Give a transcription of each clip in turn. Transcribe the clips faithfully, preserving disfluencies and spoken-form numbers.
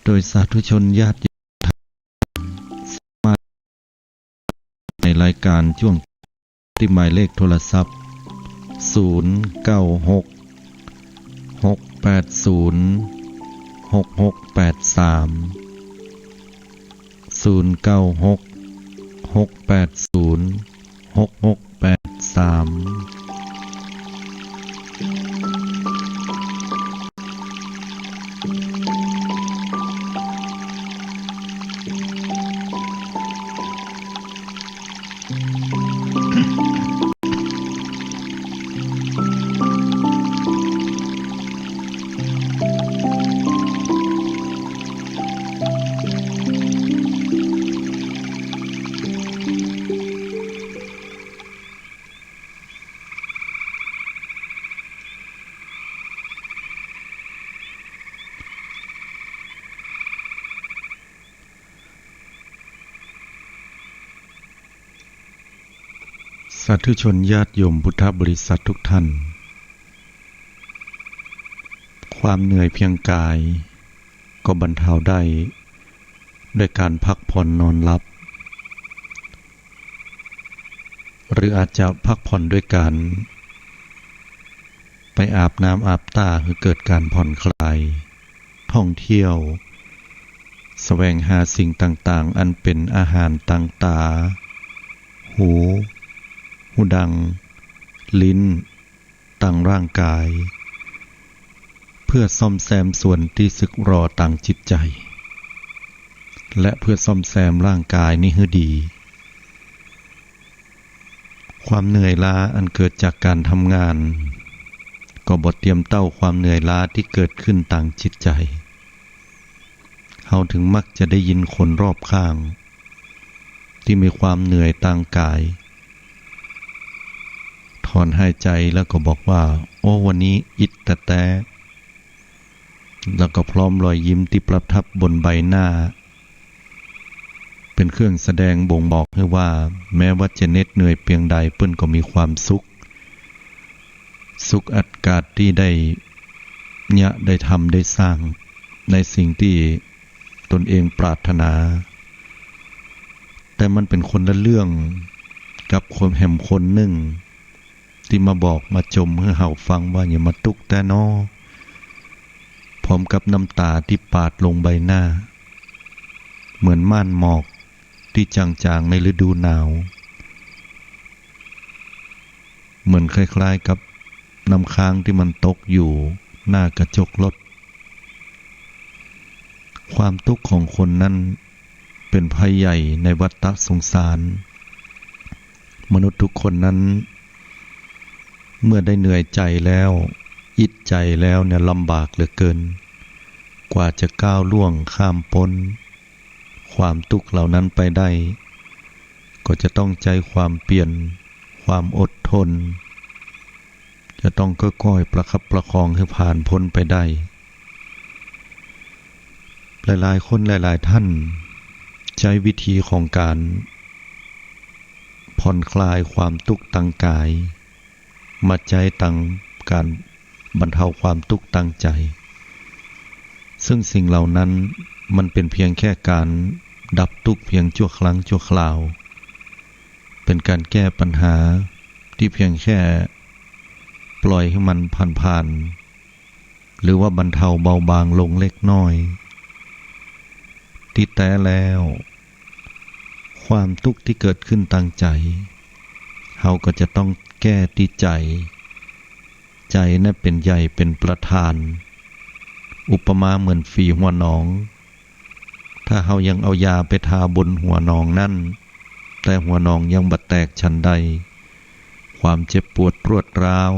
โดยสาธุชนญาติโยม ในรายการจ้วง ตี้หมายเลขโทรศัพท์ ศูนย์ เก้า หก หก แปด ศูนย์ หก หก แปด สาม ศูนย์ เก้า หก หก แปด ศูนย์ หก หก แปด สาม สาธุชนญาติโยมพุทธบริษัททุกท่าน ความเหนื่อยเพียงกายก็บรรเทาได้ด้วยการพักผ่อนนอนหลับ หรืออาจจะพักผ่อนด้วยการไปอาบน้ำอาบตาหื้อเกิดการผ่อนคลาย ท่องเที่ยว แสวงหาสิ่งต่างๆ อันเป็นอาหารตางต๋า หู หูดัง ลิ้น ตางร่างกาย เพื่อซ่อมแซมส่วนตี้สึกหรอตางจิตใจ๋ และเพื่อซ่อมแซมร่างกายนี้หื้อดี ความเหนื่อยล้าอันเกิดจากการทำงาน ก็บ่เตียมเต้าความเหนื่อยล้าตี้เกิดขึ้นตางจิตใจ๋ เฮาถึงมักจะได้ยินคนรอบข้าง ตี้มีความเหนื่อยตางกาย ถอนหายใจ๋แล้วก็บอกว่า โอ้ วันนี้อิดแต๊ๆ แล้วก็พร้อมรอยยิ้มตี้ประทับบนใบหน้า เป๋นเครื่องแสดงบ่งบอกหื้อว่า แม้ว่าจะเหน็ดเหนื่อยเปียงใด เปิ้นก็มีความสุข สุขอัดกาดตี้ได้เยียะ ได้ทำ ได้สร้างในสิ่งตี้ตนเองปรารถนา แต่มันเป๋นคนละเรื่องกับคนแหมคนนึ่ง ตี้มาบอกมาจ่มหื้อเฮาฟังว่า อย่ามาตุ๊กแต๊น้อ พร้อมกับน้ำต๋าตี้ปาดลงใบหน้า เหมือนม่านหมอกตี้จางๆ ในฤดูหนาว เหมือนคล้ายๆ กับน้ำค้างตี้มันตกอยู่หน้ากระจกรถ ความตุ๊กข์ของคนนั้นเป๋นภัยใหญ่ในวัฏฏะสงสาร มนุษย์ทุกคนนั้น เมื่อได้เหนื่อยใจ๋แล้ว อิดใจ๋แล้วเนี่ย ลำบากเหลือเกิน กว่าจะก้าวล่วงข้ามป๊นความตุ๊กข์เหล่านั้นไปได้ ก็จะต้องใจ๊ความเปียร ความอดทน จะต้องก้อยๆ ประคับประคองหื้อผ่านป๊นไปได้ หลายๆ คนหลายๆ ท่าน ใจ๊วิธีของก๋านผ่อนคลายความตุ๊กข์ตางกาย มาใจ๊ตางก๋านบรรเทาความตุ๊กข์ตางใจ๋ ซึ่งสิ่งเหล่านั้นมันเป๋นเพียงแค่ก๋านดับตุ๊กข์เพียงชั่วครั้งชั่วคราว เป๋นก๋านแก้ปัญหาตี้เพียงแค่ปล่อยหื้อมันผ่านๆ หรือว่าบรรเทาเบาบางลงเล็กน้อย ตี้แต๊แล้ว ความตุ๊กข์ตี้เกิดขึ้นตางใจ๋ เฮาก็จะต้องแก้ตี้ใจ๋ ใจ๋นั้นเป๋นใหญ่เป๋นประธาน อุปมาเหมือนฝีหัวหนอง ถ้าเฮายังเอายาไปทาบนหัวหนองนั้น แต่หัวหนองยังบ่แตกฉันใด ความเจ็บปวดรวดร้าว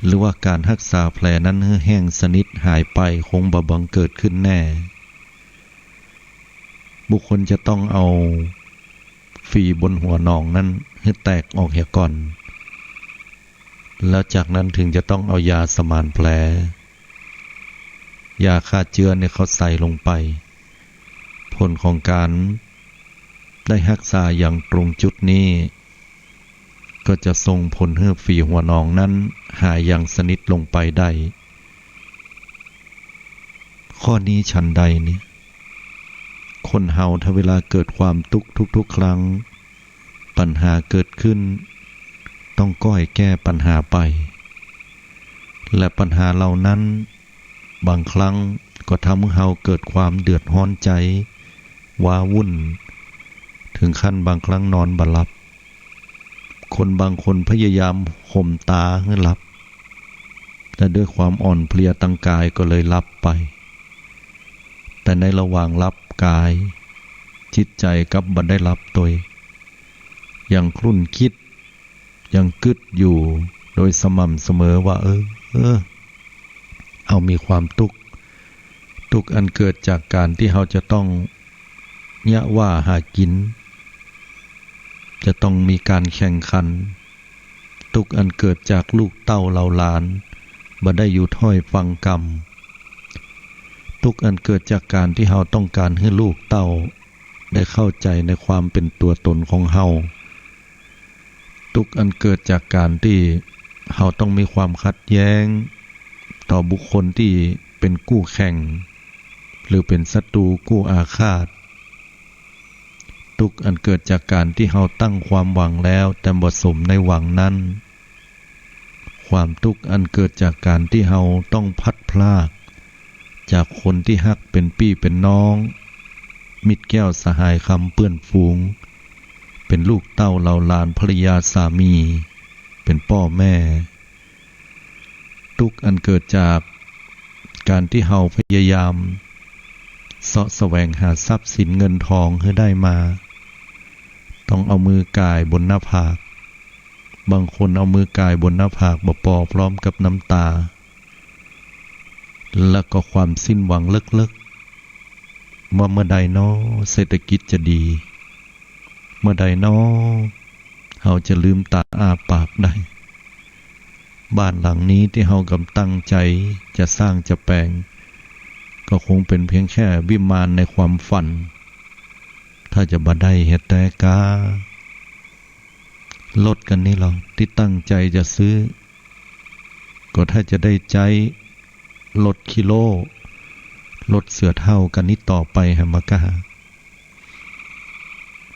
หรือว่าก๋านฮักษาแผลนั้นหื้อแห้งสนิทหายไปคงบ่บังเกิดขึ้นแน่ บุคคลจะต้องเอาฝีบนหัวหนองนั้นหื้อแตกออกเหียก่อน แล้วจากนั้นถึงจะต้องเอายาสมานแผล ยาฆ่าเจื้อเนี่ยเข้าใส่ลงไป ผลของก๋านได้ฮักษาอย่างตรงจุดนี้ ก็จะส่งผลหื้อฝีหัวหนองนั้นหายอย่างสนิทลงไปได้ ข ข้อนี้ฉันใดนี้ คนเฮาถ้าเวลาเกิดความตุ๊กข์ทุกๆ ครั้ง ปัญหาเกิดขึ้น ต้องก้อยแก้ปัญหาไป และปัญหาเหล่านั้น บางครั้งก็ทำหื้อเฮาเกิดความเดือดฮ้อนใจ๋ ว้าวุ่น ถึงขั้นบางครั้งนอนบ่หลับ คนบางคนพยายามข่มต๋าหื้อหลับ แต่ด้วยความอ่อนเพลียตางก๋ายก็เลยหลับไป แต่ในระหว่างหลับก๋าย จิตใจ๋กลับบ่ได้หลับตวย ยังครุ่นคิด ยังกึ๊ดอยู่โดยสม่ำเสมอว่า เออ เออ เฮามีความตุ๊กข์ ตุ๊กข์อันเกิดจากก๋านตี้เฮาจะต้องเยียะหว่าหากิ๋น จะต้องมีก๋านแข่งขัน ตุ๊กข์อันเกิดจากลูกเต้าเหล่าหลาน บ่ได้อยู่ถ้อยฟังกำ ตุ๊กข์อันเกิดจากก๋านตี้เฮาต้องก๋านหื้อลูกเต้าได้เข้าใจ๋ในความเป๋นตั๋วต๋นของเฮา ตุ๊กข์อันเกิดจากก๋านตี้เฮาต้องมีความขัดแย้ง ต่อบุคคลตี้เป๋นกู้แข่ง หรือเป๋นศัตรู๋กู้อาฆาต ตุ๊กข์อันเกิดจากก๋านตี้เฮาตั้งความหวังแล้ว แต่บ่สมในหวังนั้น ความตุ๊กข์อันเกิดจากก๋านตี้เฮาต้องพลัดพรากจากคนตี้ฮักเป๋นปี้เป๋นน้อง มิตรแก้วสหายคำเปื้อนฝูง เป๋นลูกเต้าเหล่าหลานภรรยาสามี เป๋นป้อแม่ ตุ๊กข์อันเกิดจากก๋านตี้เฮาพยายามเซาะแสวงหาทรัพย์สินเงินทองหื้อได้มา ต้องเอามือก่ายบนหน้าผาก บางคนเอามือก่ายบนหน้าผากบ่ปอ พร้อมกับน้ำต๋า และก็ความสิ้นหวังเลิกๆ ว่าเมื่อใดน้อเศรษฐกิจจะดี เมื่อใดน้อเฮาจะลืมต๋าอ้าปากได้ บ้านหลังนี้ตี้เฮากำตั้งใจ๋จะสร้างจะแป๋ง ก็คงเป๋นเพียงแค่วิมานในความฝัน ถ้าจะบ่ได้แฮะแต๊ก๊า รถกั๋นนี้ลอ ตี้ตั้งใจ๋จะซื้อ ก็ถ้าจะได้ใจ๊รถขี้โล้ รถเสือเฒ่ากั๋นนี้ต่อไปแหมก๊า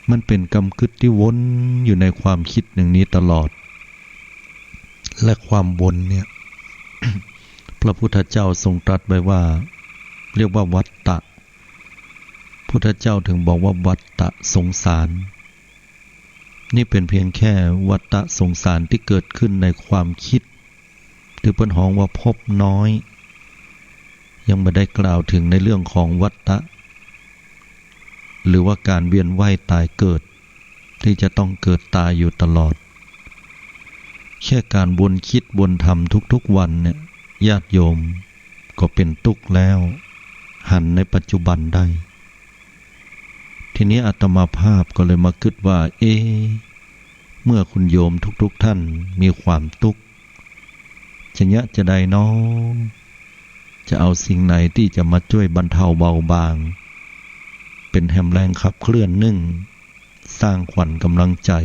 มันเป๋นกำกึ๊ดตี้วนอยู่ในความกึ๊ดอย่างนี้ตลอด และความวนเนี่ย พระพุทธเจ้าทรงตรัสไว้ว่า เรียกว่าวัฏฏะ พุทธเจ้าถึงบอกว่าวัฏฏะสงสาร นี่เป๋นเพียงแค่วัฏฏะสงสารตี้เกิดขึ้นในความกึ๊ด ตี้เปิ้นฮ้องว่าภพน้อย ยังบ่ได้กล่าวถึงในเรื่องของวัฏฏะ หรือว่าก๋านเวียนว่ายต๋ายเกิด ตี้จะต้องเกิดต๋ายอยู่ตลอด แค่ก๋านวนกึ๊ดวนทำทุกๆ วันเนี่ย ญาติโยมก็เป๋นตุ๊กข์แล้ว หันในปัจจุบันได้ ทีนี้อาตมาภาพก็เลยมากึ๊ดว่า เอ๊ะ เมื่อคุณโยมทุกๆ ท่านมีความตุ๊กข์ จะเยียะจะใดน้อ จะเอาสิ่งไหนตี้จะมาจ้วยบรรเทาเบาบาง เป๋นแหมแรงขับเคลื่อนนึ่ง สร้างขวัญกำลังใจ๋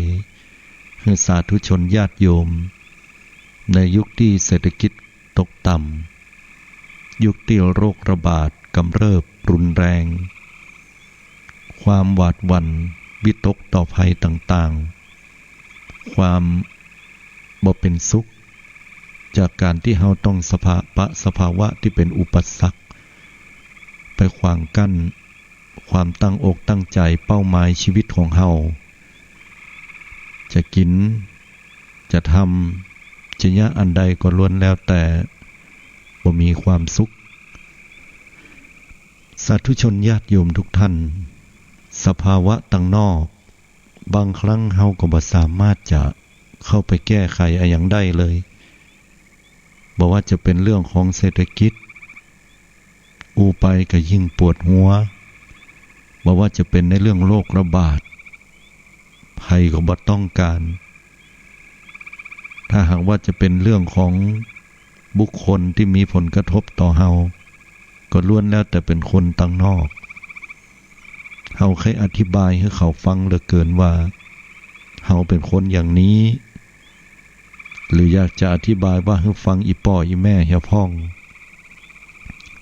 หื้อสาธุชนญาติโยม ในยุคตี้เศรษฐกิจตกต่ำ ยุคตี้โรคระบาดกำเริบรุนแรง ความหวาดหวั่นวิตกต่อภัยต่างๆ ความบ่เป๋นสุข จากก๋านตี้เฮาต้องสภา ปะสภาวะตี้เป๋นอุปสรรค ไปขวางกั้น ความตั้งอกตั้งใจ๋เป้าหมายชีวิตของเฮา จะกิ๋น จะทำ จะเยียะอันใดก็ล้วนแล้วแต่บ่มีความสุข สาธุชนญาติโยมทุกท่าน สภาวะตังนอก บางครั้งเฮาก็บ่สามารถจะเข้าไปแก้ไขอะหยังได้เลย บ่ว่าจะเป๋นเรื่องของเศรษฐกิจ อู้ไปก็ยิ่งปวดหัว บ่ว่าจะเป๋นในเรื่องโรคระบาด ใผก็บ่ต้องก๋าน ถ้าหากว่าจะเป๋นเรื่องของบุคคลตี้มีผลกระทบต่อเฮา ก็ล้วนแล้วแต่เป๋นคนตังนอก เฮาใค่อธิบายหื้อเขาฟังเหลือเกินว่า เฮาเป๋นคนอย่างนี้ หรืออยากจะอธิบายว่าหื้อฟังอี่ป้ออี่แม่เหียพ่อง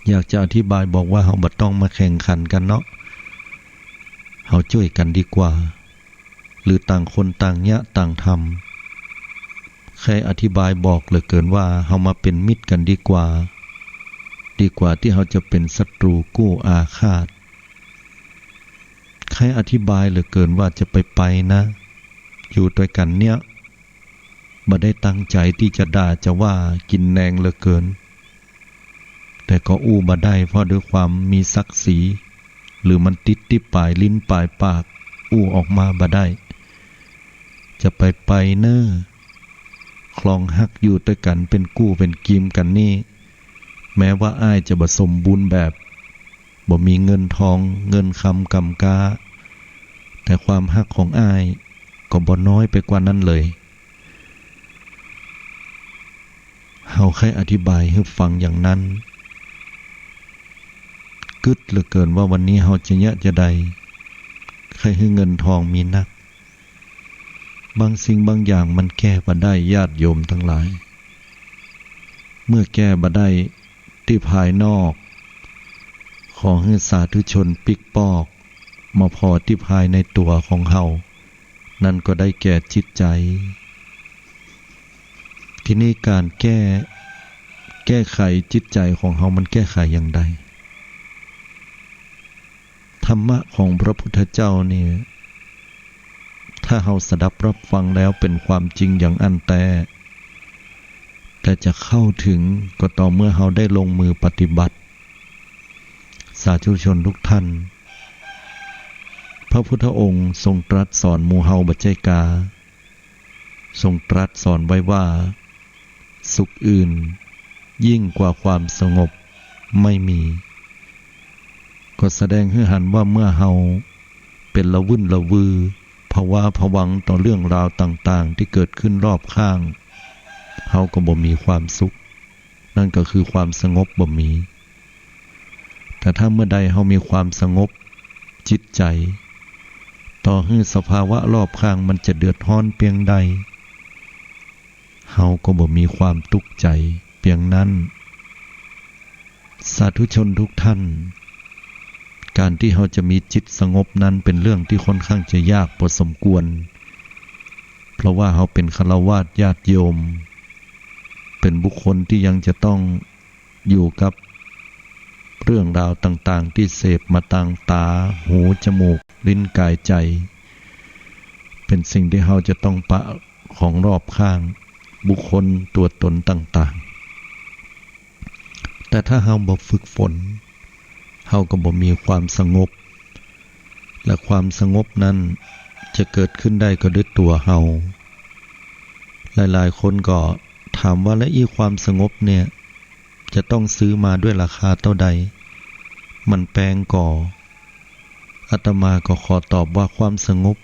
อยากจะอธิบายบอกว่าเฮาบ่ต้องมาแข่งขันกั๋นเนาะ เฮาจ้วยกั๋นดีกว่า หรือต่างคนต่างเยียะต่างทำ ใค่อธิบายบอกเหลือเกินว่าเฮามาเป๋นมิตรกั๋นดีกว่า ดีกว่าตี้เฮาจะเป๋นศัตรูกู้อาฆาต ใค่อธิบายเหลือเกินว่าจะไปไปนะ อยู่ตวยกั๋นเนี่ย บ่ได้ตั้งใจ๋ตี้จะด่าจะว่ากิ๋นแนงเหลือเกิน แต่ก็อู้บ่ได้ เพราะด้วยความมีศักดิ์ศรี หรือมันติดตี้ป๋ายลิ้นป๋ายปาก อู้ออกมาบ่ได้ จะไปไปเน่อ ครองฮักอยู่ตวยกั๋นเป๋นกู้เป๋นกีมกั๋นนี่ แม้ว่าอ้ายจะบ่สมบูรณ์แบบ บ่มีเงินทองเงินคำก่ำก๊า แต่ความฮักของอ้ายก็บ่น้อยไปกว่านั้นเลย เฮาใค่อธิบายหื้อฟังอย่างนั้น กึ๊ดเหลือเกินว่าวันนี้เฮาจะเยียะจาใด ใค่หื้อเงินทองมีนัก บางสิ่งบางอย่างมันแก้บ่ได้ ญาติโยมตังหลาย เมื่อแก้บ่ได้ตี้ภายนอก ขอหื้อสาธุชนปิ๊กปอก มาผ่อตี้ภายในตั๋วของเฮา นั่นก็ได้แก่จิตใจ๋ ทีนี้ก๋านแก้ แก้ไขจิตใจ๋ของเฮามันแก้ไขอย่างใด ธรรมะของพระพุทธเจ้านี่ ถ้าเฮาสดับรับฟังแล้วเป๋นความจริงอย่างอั้นแต๊ แต่จะเข้าถึงก็ต่อเมื่อเฮาได้ลงมือปฏิบัติ สาธุชนทุกท่าน พระพุทธองค์ทรงตรัสสอนหมู่เฮาบ่ใจ้กา ทรงตรัสสอนไว้ว่า สุขอื่นยิ่งกว่าความสงบไม่มี ก็แสดงหื้อหันว่าเมื่อเฮาเป๋นละวื่นละวือ ผวาผวังต่อเรื่องราวต่างๆ ตี้เกิดขึ้นรอบข้าง เฮาก็บ่มีความสุข นั่นก็คือความสงบบ่มี แต่ถ้าเมื่อใดเฮามีความสงบจิตใจ๋ ต่อหื้อสภาวะรอบข้างมันจะเดือดฮ้อนเปียงใด เฮาก็บ่มีความตุ๊กข์ใจ๋เปียงนั้น สาธุชนทุกท่าน ก๋านตี้เฮาจะมีจิตสงบนั้นเป๋นเรื่องตี้ค่อนข้างจะยากพอสมควร เพราะว่าเฮาเป๋นฆราวาสญาติโยม เป๋นบุคคลตี้ยังจะต้อง อยู่กับเรื่องราวต่างๆ ตี้เสพมาตางต๋า หู จมูก ลิ้น ก๋าย ใจ๋ เป๋นสิ่งตี้เฮาจะต้องปะของรอบข้าง บุคคล ตั๋วตนต่างๆ แต่ถ้าเฮาบ่ฝึกฝน เฮาก็บ่มีความสงบ และความสงบนั้นจะเกิดขึ้นได้ก็ด้วยตั๋วเฮา หลายๆ คนก็ถามว่า แล้วอี้ความสงบเนี่ย จะต้องซื้อมาด้วยราคาเต้าใด มันแปงก่อ อาตมาก็ขอตอบว่าความสงบ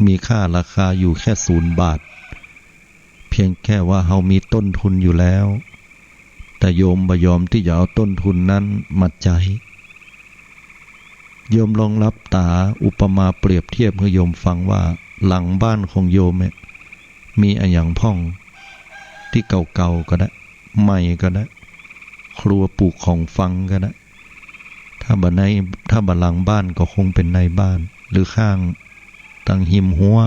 มีค่าราคาอยู่แค่ศูนย์บาท เพียงแค่ว่าเฮามีต้นทุนอยู่แล้ว แต่โยมบ่ยอมตี้จะเอาต้นทุนนั้นมาใจ๊ โยมลองหลับต๋า อุปมาเปรียบเทียบหื้อโยมฟังว่า หลังบ้านของโยมเนี่ย มีอะหยังพ่อง ตี้เก่าๆ ก็ได้ ใหม่ก็ได้ ครัวปลูกของฝังก็ได้ ถ้าบ่ใน ถ้าบ่หลังบ้านก็คงเป๋นในบ้าน หรือข้าง ตางฮิมฮั้ว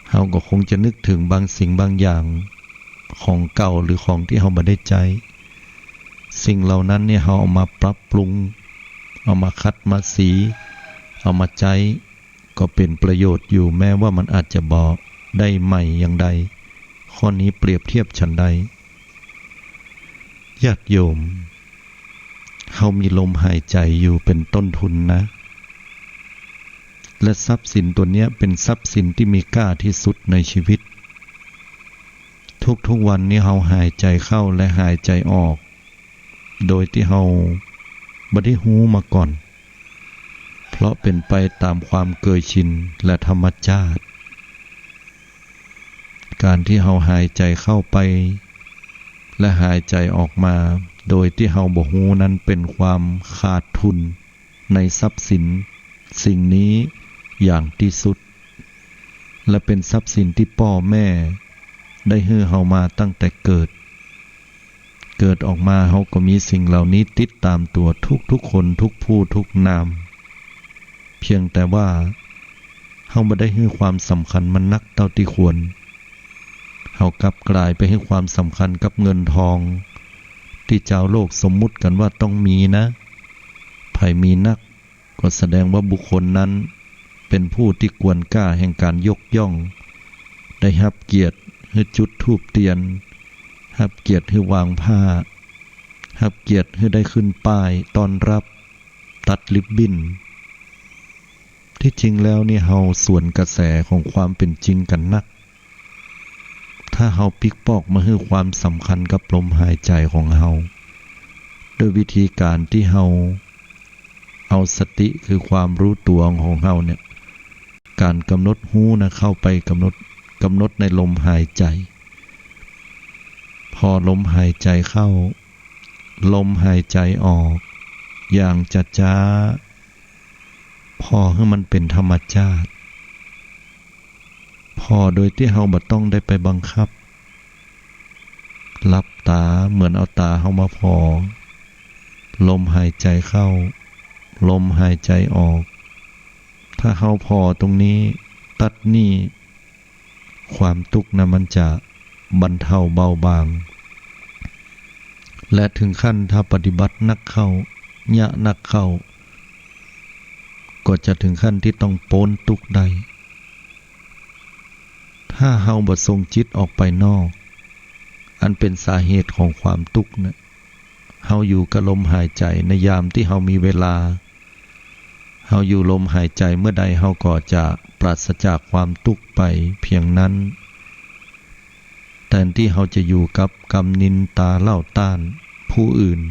เฮาก็คงจะนึกเถิงบางสิ่งบางอย่าง ของเก่าหรือของตี้เฮาบ่ได้ใจ๊ สิ่งเหล่านั้นเนี่ย เฮาเอามาปรับปรุง เอามาขัดมาสี เอามาใจ๊ ก็เป๋นประโยชน์อยู่ แม้ว่ามันอาจจะบ่ได้ใหม่อย่างใด ข้อนี้เปรียบเทียบฉันใด ญาติโยม เฮามีลมหายใจ๋อยู่เป๋นต้นทุนนะ และทรัพย์สินตั๋วเนี้ยเป๋นทรัพย์สินตี้มีค่าตี้สุดในชีวิต ทุกๆ วันนี้เฮาหายใจ๋เข้าและหายใจ๋ออก โดยตี้เฮาบ่ได้ฮู้มาก่อน เพราะเป๋นไปต๋ามความเกยชินและธรรมชาติ ก๋านตี้เฮาหายใจ๋เข้าไป และหายใจ๋ออกมา โดยตี้เฮาบ่ฮู้นั้นเป๋นความขาดทุนในทรัพย์สินสิ่งนี้อย่างตี้สุด และเป๋นทรัพย์สินตี้ป้อแม่ได้หื้อเฮามาตั้งแต่เกิด เกิดออกมาเฮาก็มีสิ่งเหล่านี้ติดต๋ามตั๋วทุกๆ คน ทุกผู้ทุกนาม เพียงแต่ว่าเฮาบ่ได้หื้อความสำคัญมันนักเต้าตี้ควร เฮากลับก๋ายไปหื้อความสำคัญกับเงินทอง ตี้จาวโลกสมมุติกั๋นว่าต้องมีนะ ใผมีนัก ก็แสดงว่าบุคคลนั้นเป๋นผู้ตี้ควรก้าแห่งก๋านยกย่อง ได้ฮับเกียรติหื้อจุดธูปเตียน ฮับเกียรติหื้อวางผ้า ฮับเกียรติหื้อได้ขึ้นป้ายต้อนรับ ตัดริบบิ้น ตี้จริงแล้วนี่เฮาสวนกระแสของความเป๋นจริงกั๋นนัก ถ้าเฮาปิ๊กปอกมาหื้อความสำคัญกับลมหายใจ๋ของเฮา ด้วยวิธีก๋านตี้เฮาเอาสติคือความรู้ตั๋วของเฮาเนี่ย ก๋านก๋ำหนดฮู้นะเข้าไปก๋ำหนด ก๋ำหนดในลมหายใจ๋ ผ่อลมหายใจ๋เข้า ลมหายใจ๋ออก อย่างจ๊าๆ ผ่อหื้อมันเป๋นธรรมจาติ ผ่อโดยตี้เฮาบ่ต้องได้ไปบังคับ หลับต๋าเหมือนเอาต๋าเฮามาผ่อ ลมหายใจ๋เข้า ลมหายใจ๋ออก ถ้าเฮาผ่อตรงนี้ ตั๊ดนี่ ความตุ๊กข์นะมันจะบรรเทาเบาบาง และเถิงขั้นถ้าปฏิบัตินักเข้า เยียะนักเข้า ก็จะเถิงขั้นตี้ต้องป๊นตุ๊กข์ได้ ถ้าเฮาบ่ส่งจิตออกไปนอก อันเป๋นสาเหตุของความตุ๊กข์นะ เฮาอยู่กับลมหายใจ๋ในยามตี้เฮามีเวลา เฮาอยู่ลมหายใจ๋เมื่อใด เฮาก็จะปราศจากความตุ๊กข์ไปเพียงนั้น แตนตี้เฮาจะอยู่กับกำนินตาเล่าต้านผู้อื่น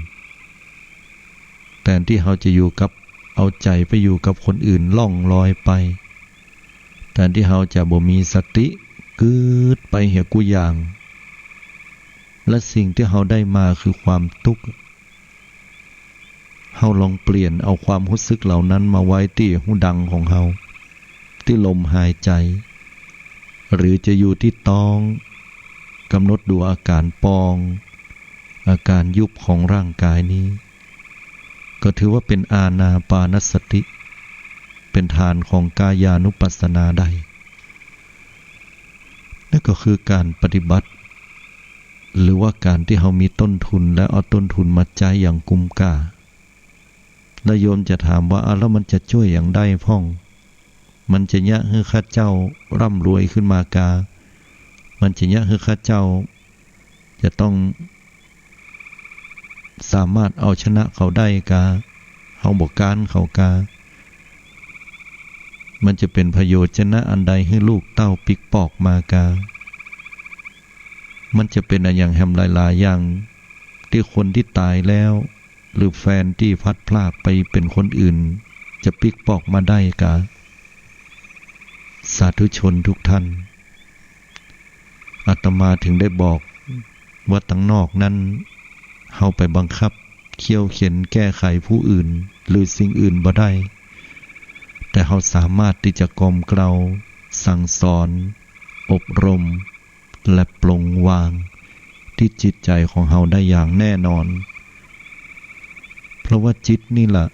แตนตี้เฮาจะอยู่กับ เอาใจ๋ไปอยู่กับคนอื่นล่องลอยไป แตนตี้เฮาจะบ่มีสติ กื๊ดไปเหียกู้อย่าง และสิ่งตี้เฮาได้มาคือความตุ๊กข์ เฮาลองเปลี่ยนเอาความฮู้สึกเหล่านั้นมาไว้ตี้ฮูดังของเฮา ตี้ลมหายใจ๋ หรือจะอยู่ตี้ต๊อง ก๋ำหนดดูอาก๋านปอง อาก๋านยุบของร่างก๋ายนี้ ก็ถือว่าเป๋นอานาปานสติ เป๋นฐานของกายานุปัสสนาได้ นั่นก็คือก๋านปฏิบัติ หรือว่าก๋านตี้เฮามีต้นทุนและเอาต้นทุนมาใจ๊อย่างกุ้มก้า แล้วโยมจะถามว่า อ้าว แล้วมันจะจ้วยอย่างใดพ่อง มันจะเยียะหื้อข้าเจ้าร่ำรวยขึ้นมากา มันจะเยียะหื้อข้าเจ้าจะต้องสามารถเอาชนะเขาได้กา เฮาบ่ก๊านเขากา มันจะเป๋นประโยชน์จะนะอันใดหื้อลูกเต้าปิ๊กปอกมากา มันจะเป๋นอะหยังแหมหลายๆ อย่าง ตี้คนตี้ต๋ายแล้ว หรือแฟนตี้พลัดพรากไปเป๋นคนอื่น จะปิ๊กปอกมาได้กา สาธุชนทุกท่าน อาตมาถึงได้บอกว่าตังนอกนั้น เฮาไปบังคับเคี่ยวเข็ญแก้ไขผู้อื่น หรือสิ่งอื่นบ่ได้ แต่เฮาสามารถตี้จะกล่อมเกลา สั่งสอน อบรม และปลงวางตี้จิตใจ๋ของเฮาได้อย่างแน่นอน เพราะว่าจิตนี่แหละ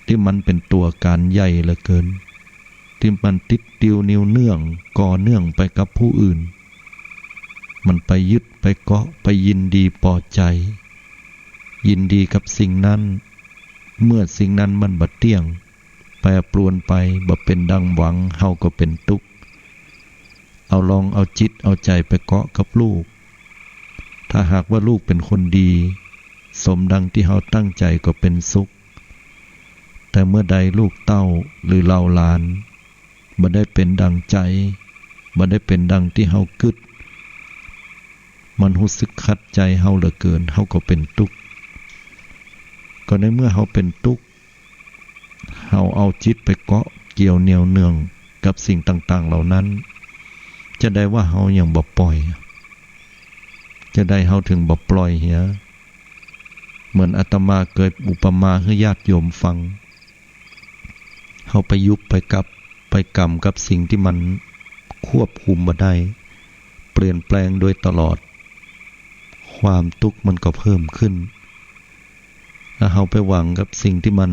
ตี้มันเป๋นตั๋วก๋านใหญ่เหลือเกิน ตี้มันติดติวเนียวเนื่อง ก่อเนื่องไปกับผู้อื่น มันไปยึดไปเกาะ ไปยินดีปอใจ๋ ยินดีกับสิ่งนั้น เมื่อสิ่งนั้นมันบ่เตี้ยง แปรปรวนไป บ่เป๋นดังหวัง เฮาก็เป๋นตุ๊กข์ เอาลองเอาจิตเอาใจ๋ไปเกาะกับลูก ถ้าหากว่าลูกเป๋นคนดี สมดังตี้เฮาตั้งใจ๋ก็เป๋นสุข แต่เมื่อใดลูกเต้าหรือเหล่าหลาน บ่ได้เป๋นดังใจ๋ บ่ได้เป๋นดังตี้เฮากึ๊ด มันฮู้สึกขัดใจ๋เฮาเหลือเกิน เฮาก็เป๋นตุ๊กข์ ก็ในเมื่อเฮาเป๋นตุ๊กข์ เฮาเอาจิตไปเกาะเกี่ยวเหนี่ยวเนื่องกับสิ่งต่างๆ เหล่านั้น จะใดว่าเฮายังบ่ปล่อย จะใดเฮาถึงบ่ปล่อยเหีย เหมือนอาตมาเกยอุปมาหื้อญาติโยมฟัง เฮาไปยุบไปกับ ไปก๋ำกับสิ่งตี้มันควบคุมบ่ได้ เปลี่ยนแปลงโดยตลอด ค ความตุ๊กข์มันก็เพิ่มขึ้น ถ้าเฮาไปหวังกับสิ่งตี้มัน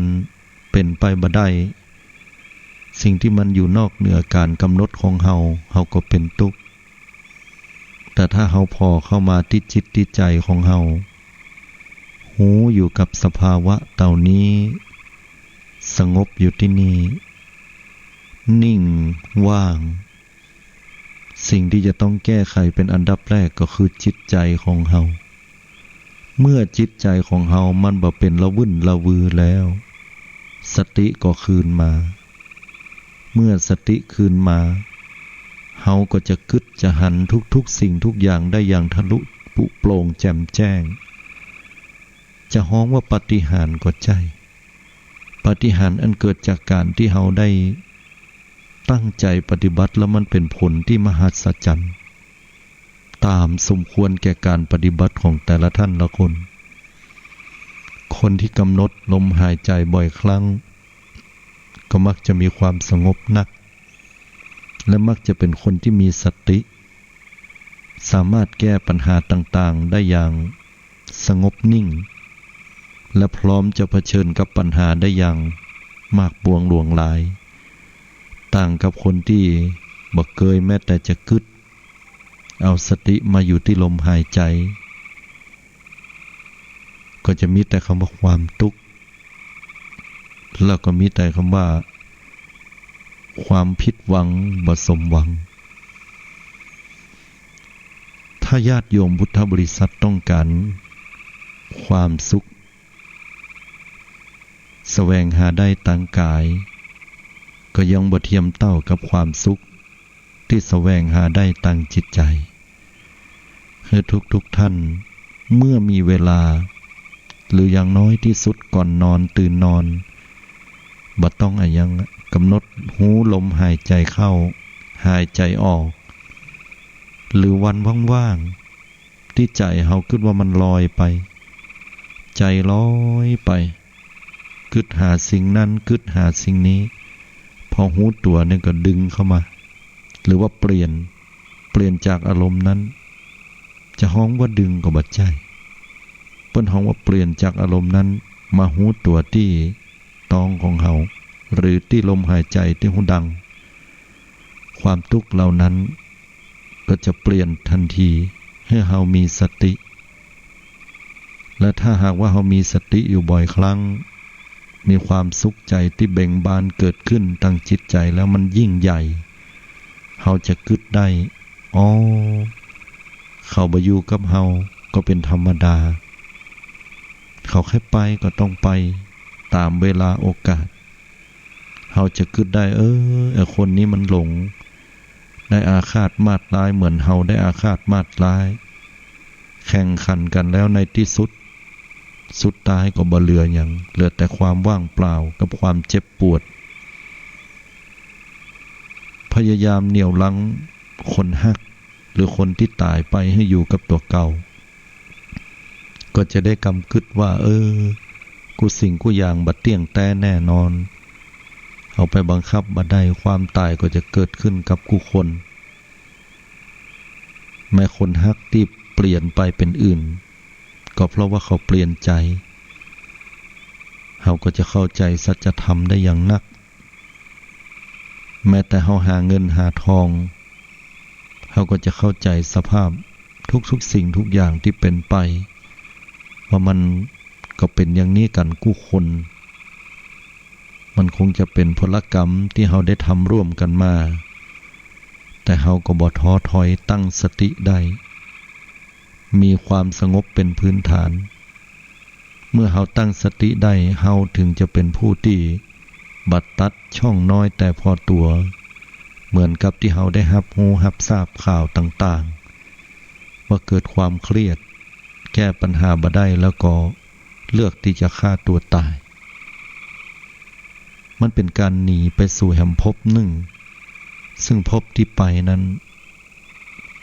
เป๋นไปบ่ได้ สิ่งตี้มันอยู่นอกเหนือก๋านก๋ำหนดของเฮา เฮาก็เป๋นตุ๊กข์ แต่ถ้าเฮาผ่อเข้ามาตี้จิตตี้ใจ๋ของเฮา ฮู้อยู่กับสภาวะเหล่านี้ สงบอยู่ตี้นี่ นิ่งว่าง สิ่งตี้จะต้องแก้ไขเป๋นอันดับแรกก็คือจิตใจ๋ของเฮา เมื่อจิตใจ๋ของเฮามันบ่เป๋นละวุ่นละวือแล้ว สติก็คืนมา เมื่อสติคืนมา เฮาก็จะกึ๊ดจะหันทุกๆ สิ่งทุกอย่างได้อย่างทะลุปรุโปร่งแจ่มแจ้ง จะฮ้องว่าปาฏิหาริย์ก็ใจ้ ปาฏิหาริย์อันเกิดจากก๋านตี้เฮาได้ตั้งใจ๋ปฏิบัติ แล้วมันเป๋นผลตี้มหัศจรรย์ ต๋ามสมควรแก่ก๋านปฏิบัติของแต่ละท่านละคน คนตี้ก๋ำหนดลมหายใจ๋บ่อยครั้ง ก็มักจะมีความสงบนัก และมักจะเป๋นคนตี้มีสติ สามารถแก้ปัญหาต่างๆ ได้อย่างสงบนิ่ง และพร้อมจะเผชิญกับปัญหาได้อย่างมากปวงหลวงหลาย ต่างกับคนตี้บ่เกยแม้แต่จะกึ๊ดเอาสติมาอยู่ตี้ลมหายใจ๋ ก็จะมีแต่กำว่าความตุ๊กข์ แล้วก็มีแต่กำว่าความผิดหวัง บ่สมหวัง ถ้าญาติโยมพุทธบริษัทต้องก๋านความสุข แสวงหาได้ตางก๋าย ก็ยังบ่เทียมเต้ากับความสุข ตี้แสวงหาได้ตางจิตใจ๋ หื้อทุกๆ ท่าน เมื่อมีเวลา หรืออย่างน้อยตี้สุดก่อนนอน ตื่นนอน บ่ต้องอะหยัง ก๋ำหนดฮู้ลมหายใจ๋เข้า หายใจ๋ออก หรือวันว่างๆ ตี้ใจ๋เฮากึ๊ดว่ามันลอยไป ใจ๋ลอยไป กึ๊ดหาสิ่งนั้น กึ๊ดหาสิ่งนี้ พอฮู้ตั๋วเนี่ยก็ดึงเข้ามา หรือว่าเปลี่ยน เปลี่ยนจากอารมณ์นั้น จะฮ้องว่าดึงก็บ่ใจ้ เปิ้นฮ้องว่าเปลี่ยนจากอารมณ์นั้น มาฮู้ตั๋วตี้ต๊องของเฮา หรือตี้ลมหายใจ๋ตี้ฮู้ดัง ความตุ๊กข์เหล่านั้น ก็จะเปลี่ยนทันที หื้อเฮามีสติ และถ้าหากว่าเฮามีสติอยู่บ่อยครั้ง มีความสุขใจ๋ตี้เบ่งบานเกิดขึ้นตางจิตใจ๋แล้วมันยิ่งใหญ่ เฮาจะกึ๊ดได้ อ้อ เขาบ่อยู่กับเฮาก็เป๋นธรรมดา เขาใค่ไปก็ต้องไปต๋ามเวลาโอกาส เฮาจะกึ๊ดได้ เออ ไอ้คนนี้มันหลง ได้อาฆาตมาดร้ายเหมือนเฮาได้อาฆาตมาดร้าย แข่งขันกั๋นแล้วในตี้สุด สุดท้ายก็บ่เหลือหยัง เหลือแต่ความว่างเปล่ากับความเจ็บปวด พยายามเหนี่ยวรั้งคนฮัก หรือคนตี้ต๋ายไปหื้ออยู่กับตั๋วเก่า ก็จะได้กำกึ๊ดว่า เออ กู้สิ่งกู้อย่างบ่เตี้ยงแต๊แน่นอน เอาไปบังคับบ่ได้ ความต๋ายก็จะเกิดขึ้นกับกู้คน แม้คนฮักตี้เปลี่ยนไปเป๋นอื่น ก็เพราะว่าเขาเปลี่ยนใจ๋ เฮาก็จะเข้าใจ๋สัจธรรมได้อย่างนัก แม้แต่เฮาหาเงินหาทอง เฮาก็จะเข้าใจ๋สภาพทุกๆ สิ่งทุกอย่างตี้เป๋นไป ว่ามันก็เป๋นอย่างนี้กั๋นกู้คน มันคงจะเป๋นผลกรรมตี้เฮาได้ทำร่วมกั๋นมา แต่เฮาก็บ่ท้อถอย ตั้งสติได้ มีความสงบเป๋นพื้นฐาน เมื่อเฮาตั้งสติได้ เฮาถึงจะเป๋นผู้ตี้บ่ตัดช่องน้อยแต่พอตั๋ว เหมือนกับตี้เฮาได้ฮับฮู้ฮับทราบข่าวต่างๆ ว่าเกิดความเครียด แก้ปัญหาบ่ได้แล้วก็เลือกตี้จะฆ่าตั๋วต๋าย มันเป๋นก๋านหนีไปสู่แหมภพนึ่ง ซึ่งภพตี้ไปนั้น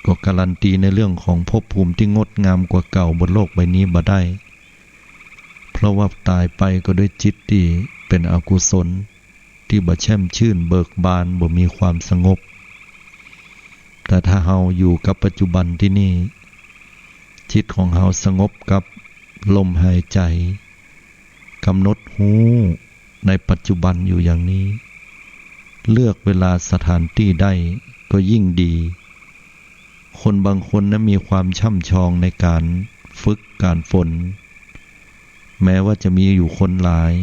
ก็การันตีในเรื่องของภพภูมิตี้งดงามกว่าเก่าบนโลกใบนี้บ่ได้ เพราะว่าต๋ายไปก็ด้วยจิตตี้เป๋นอกุศล ตี้บ่แช่มชื่นเบิกบาน บ่มีความสงบ แต่ถ้าเฮาอยู่กับปัจจุบันตี้นี่ จิตของเฮาสงบกับลมหายใจ๋ ก๋ำหนดฮู้ในปัจจุบันอยู่อย่างนี้ เลือกเวลาสถานตี้ได้ก็ยิ่งดี คนบางคนนะมีความช่ำชองในก๋านฝึกก๋านฝน แม้ว่าจะมีอยู่คนหลาย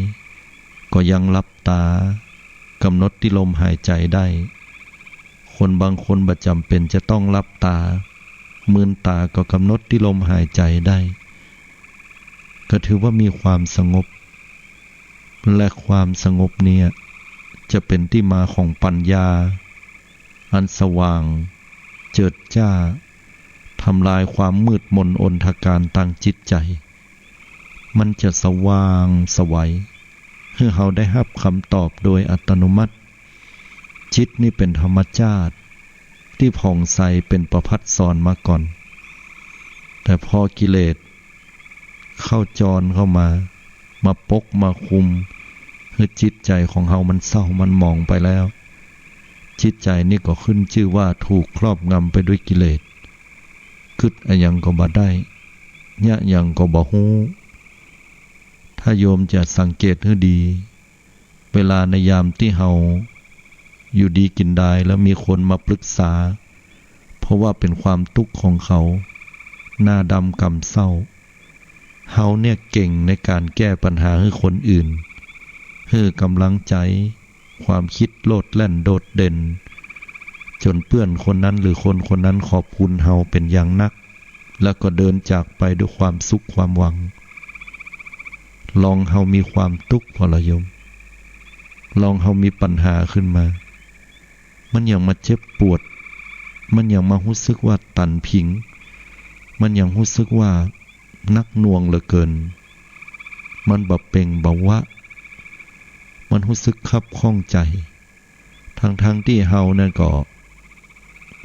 ก็ยังหลับต๋า ก๋ำหนดตี้ลมหายใจ๋ได้ คนบางคนบ่จ๋ำเป๋นจะต้องหลับต๋า มืนต๋าก็ก๋ำหนดตี้ลมหายใจ๋ได้ ก็ถือว่ามีความสงบ และความสงบเนี่ยจะเป๋นตี้มาของปัญญา อันสว่างเจิดจ้า ทำลายความมืดมนอนธการตางจิตใจ๋ มันจะสว่างไสว หื้อเฮาได้ฮับกำตอบโดยอัตโนมัติ จิตนี่เป๋นธรรมจาติตี้ผ่องใสเป๋นประภัสสรมาก่อน แต่พอกิเลสเข้าจรเข้ามา มาปกมาคุม หื้อจิตใจ๋ของเฮามันเศร้ามันหมองไปแล้ว จิตใจ๋นี่ก็ขึ้นจื้อว่าถูกครอบงำไปด้วยกิเลส กึ๊ดอะหยังก็บ่ได้ เยียะหยังก็บ่ฮู้ ถ้าโยมจะสังเกตหื้อดี เวลาในยามตี้เฮาอยู่ดีกิ๋นดายแล้วมีคนมาปรึกษา เพราะว่าเป๋นความตุ๊กข์ของเขา หน้าดำกำเศร้า เฮาเนี่ยเก่งในก๋านแก้ปัญหาหื้อคนอื่น หื้อก๋ำลังใจ๋ ความกึ๊ดโลดแล่นโดดเด่น จ๋นเปื้อนคนนั้นหรือคนคนนั้นขอบคุณเฮาเป๋นอย่างนัก แล้วก็เดินจากไปด้วยความสุขความหวัง ลองเฮามีความตุ๊กข์ผ่อละโยม ลองเฮามีปัญหาขึ้นมา มันหยังมาเจ็บปวด มันหยังมาฮู้สึกว่าตันผิง มันหยังฮู้สึกว่าหนักหน่วงเหลือเกิน มันบ่เป่งบ่วะ มันฮู้สึกคับข้องใจ๋ ทั้งๆ ตี้เฮานั่นก็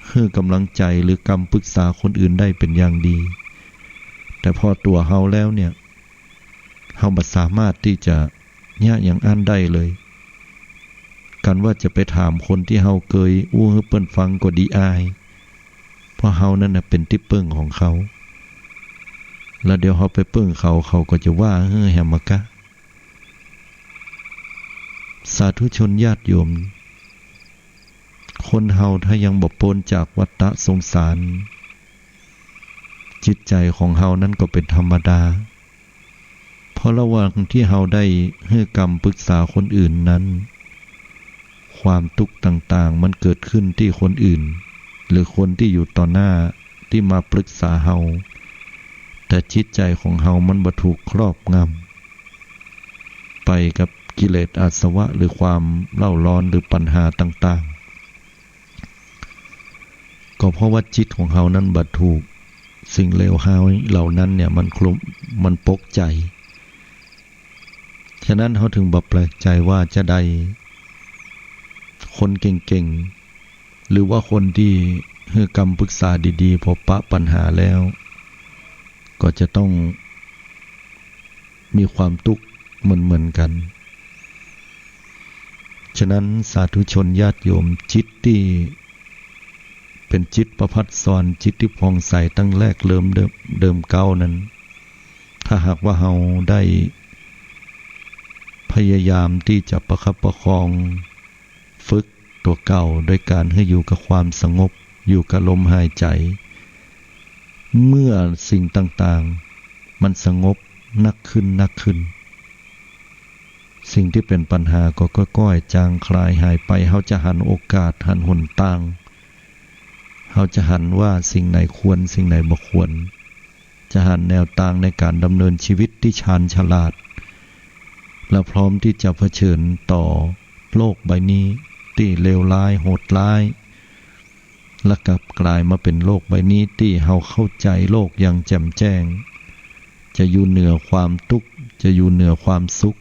หื้อก๋ำลังใจ๋หรือกำปรึกษาคนอื่นได้เป๋นอย่างดี แต่พอตั๋วเฮาแล้วเนี่ย เฮาบ่สามารถตี้จะเยียะหยังอั้นได้เลย กันว่าจะไปถามคนตี้เฮาเกยอู้หื้อเปิ้นฟังก็ดีอาย เพราะเฮานั่นน่ะเป๋นตี้เปิ้งของเขา แล้วเดี๋ยวเฮาไปเปิ้งเขา เขาก็จะว่าหื้อแหมมะกะ สาธุชนญาติโยม คนเฮาถ้ายังบ่ป๊นจากวัฏฏะสงสาร จิตใจ๋ของเฮานั้นก็เป๋นธรรมดา เพราะระหว่างตี้เฮาได้หื้อกำปรึกษาคนอื่นนั้น ความตุ๊กข์ต่างๆ มันเกิดขึ้นตี้คนอื่น หรือคนตี้อยู่ต่อหน้าตี้มาปรึกษาเฮา แต่จิตใจ๋ของเฮามันบ่ถูกครอบงำ ไปกับกิเลสอาสวะหรือความเร่าร้อนหรือปัญหาต่างๆ ก็เพราะว่าจิตของเฮานั้นบ่ถูกสิ่งเลวฮ้ายเหล่านั้นเนี่ยมันคลุม มันปกใจ๋ ฉะนั้นเฮาถึงบ่แปลกใจ๋ว่าจาใดคนเก่งๆ หรือว่าคนตี้หื้อกำปรึกษาดีๆ พอปะปัญหาแล้ว ก็จะต้องมีความตุ๊กข์เหมือนๆ กั๋น ฉะนั้นสาธุชนญาติโยม จิตตี้เป๋นจิตประภัสสร จิตตี้ผ่องใสตั้งแรกเริ่มเดิม เดิมเก๊านั้น ถ้าหากว่าเฮาได้พยายามตี้จะประคับประคอง ฝึกตั๋วเก่าโดยก๋านหื้ออยู่กับความสงบ อยู่กับลมหายใจ๋ เมื่อสิ่งต่างๆ มันสงบนักขึ้นนักขึ้น สิ่งตี้เป๋นปัญหาก็ก้อยๆ จางคลายหายไป เฮาจะหันโอกาส หันหนตาง เฮาจะหันว่าสิ่งไหนควร สิ่งไหนบ่ควร จะหันแนวตางในก๋านดำเนินชีวิตตี้ชาญฉลาด และพร้อมตี้จะเผชิญต่อโลกใบนี้ตี้เลวร้ายโหดร้าย และกลับกลายมาเป๋นโลกใบนี้ตี้เฮาเข้าใจ๋โลกอย่างแจ่มแจ้ง จะอยู่เหนือความตุ๊กข์ จะอยู่เหนือความสุข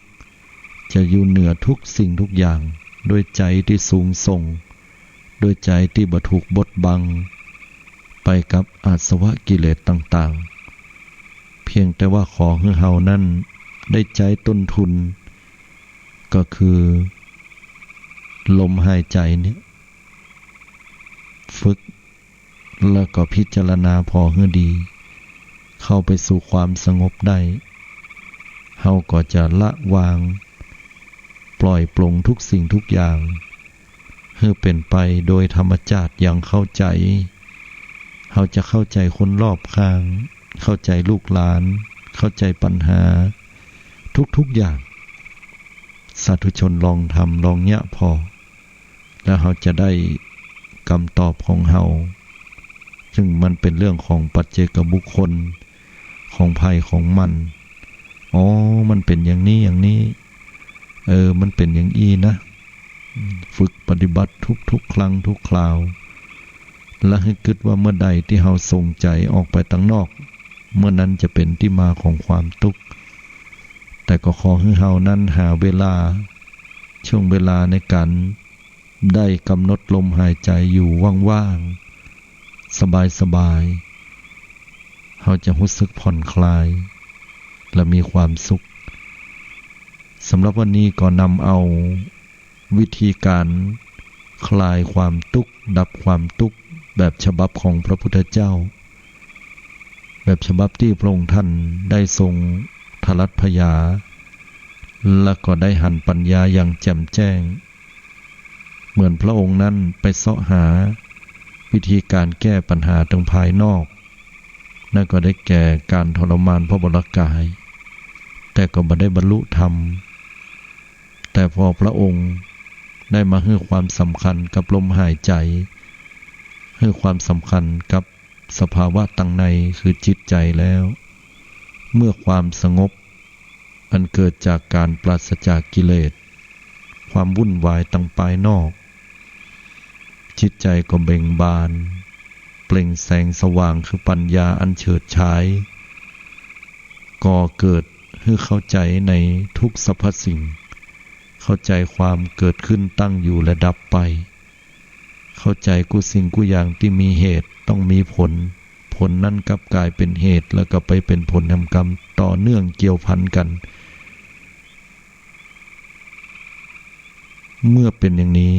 จะอยู่เหนือทุกสิ่งทุกอย่าง ด้วยใจ๋ตี้สูงส่ง ด้วยใจ๋ตี้บ่ถูกบดบังไปกับอาสวะกิเลสต่างๆ เพียงแต่ว่าขอหื้อเฮานั้นได้ใจ๊ต้นทุน ก็คือลมหายใจ๋เนี่ย ฝึก แล้วก็พิจารณาผ่อหื้อดี เข้าไปสู่ความสงบได้ เฮาก็จะละวาง ปล่อยปลงทุกสิ่งทุกอย่าง หื้อเป๋นไปโดยธรรมจาติอย่างเข้าใจ๋ เฮาจะเข้าใจ๋คนรอบข้าง เข้าใจ๋ลูกหลาน เข้าใจ๋ปัญหา ทุกๆ อย่าง สาธุชนลองทำ ลองเยียะผ่อ แล้วเฮาจะได้กำตอบของเฮา ซึ่งมันเป๋นเรื่องของปัจเจกบุคคล ของใผของมัน อ๋อ มันเป๋นอย่างนี้ อย่างนี้ เออ มันเป๋นอย่างอี้นะ ฝึกปฏิบัติทุกๆ ครั้งทุกคราว และหื้อกึ๊ดว่าเมื่อใดตี้เฮาส่งใจ๋ออกไปตังนอก เมื่อนั้นจะเป๋นตี้มาของความตุ๊กข์ แต่ก็ขอหื้อเฮานั้นหาเวลา ช่วงเวลาในก๋านได้กำหนดลมหายใจ๋อยู่ว่างๆ สบายๆ เฮาจะฮู้สึกผ่อนคลาย และมีความสุข สำหรับวันนี้ก็นำเอาวิธีก๋านคลายความตุ๊กข์ ดับความตุ๊กข์ แบบฉบับของพระพุทธเจ้า แบบฉบับตี้พระองค์ท่านได้ทรงทรัตผญา และก็ได้หันปัญญาอย่างแจ่มแจ้ง เหมือนพระองค์นั้นไปเซาะหาวิธีก๋านแก้ปัญหาตางภายนอก นั่นก็ได้แก่ก๋านทรมานพระวรกาย แต่ก็บ่ได้บรรลุธรรม แต่พอพระองค์ได้มาหื้อความสำคัญกับลมหายใจ๋ หื้อความสำคัญกับสภาวะตางในคือจิตใจ๋แล้ว เมื่อความสงบอันเกิดจากก๋านปราศจากกิเลส ความวุ่นวายตางภายนอก จิตใจ๋ก็เบ่งบาน เปล่งแสงสว่างคือปัญญาอันเฉิดฉาย ก่อเกิดหื้อเข้าใจ๋ในทุกสรรพสิ่ง เข้าใจ๋ความเกิดขึ้นตั้งอยู่และดับไป เข้าใจ๋กู้สิ่งกู้อย่างตี้มีเหตุต้องมีผล ผลนั้นกลับก๋ายเป๋นเหตุ แล้วก็ไปเป๋นผลแห่งกรรมต่อเนื่องเกี่ยวพันกั๋น เมื่อเป๋นอย่างนี้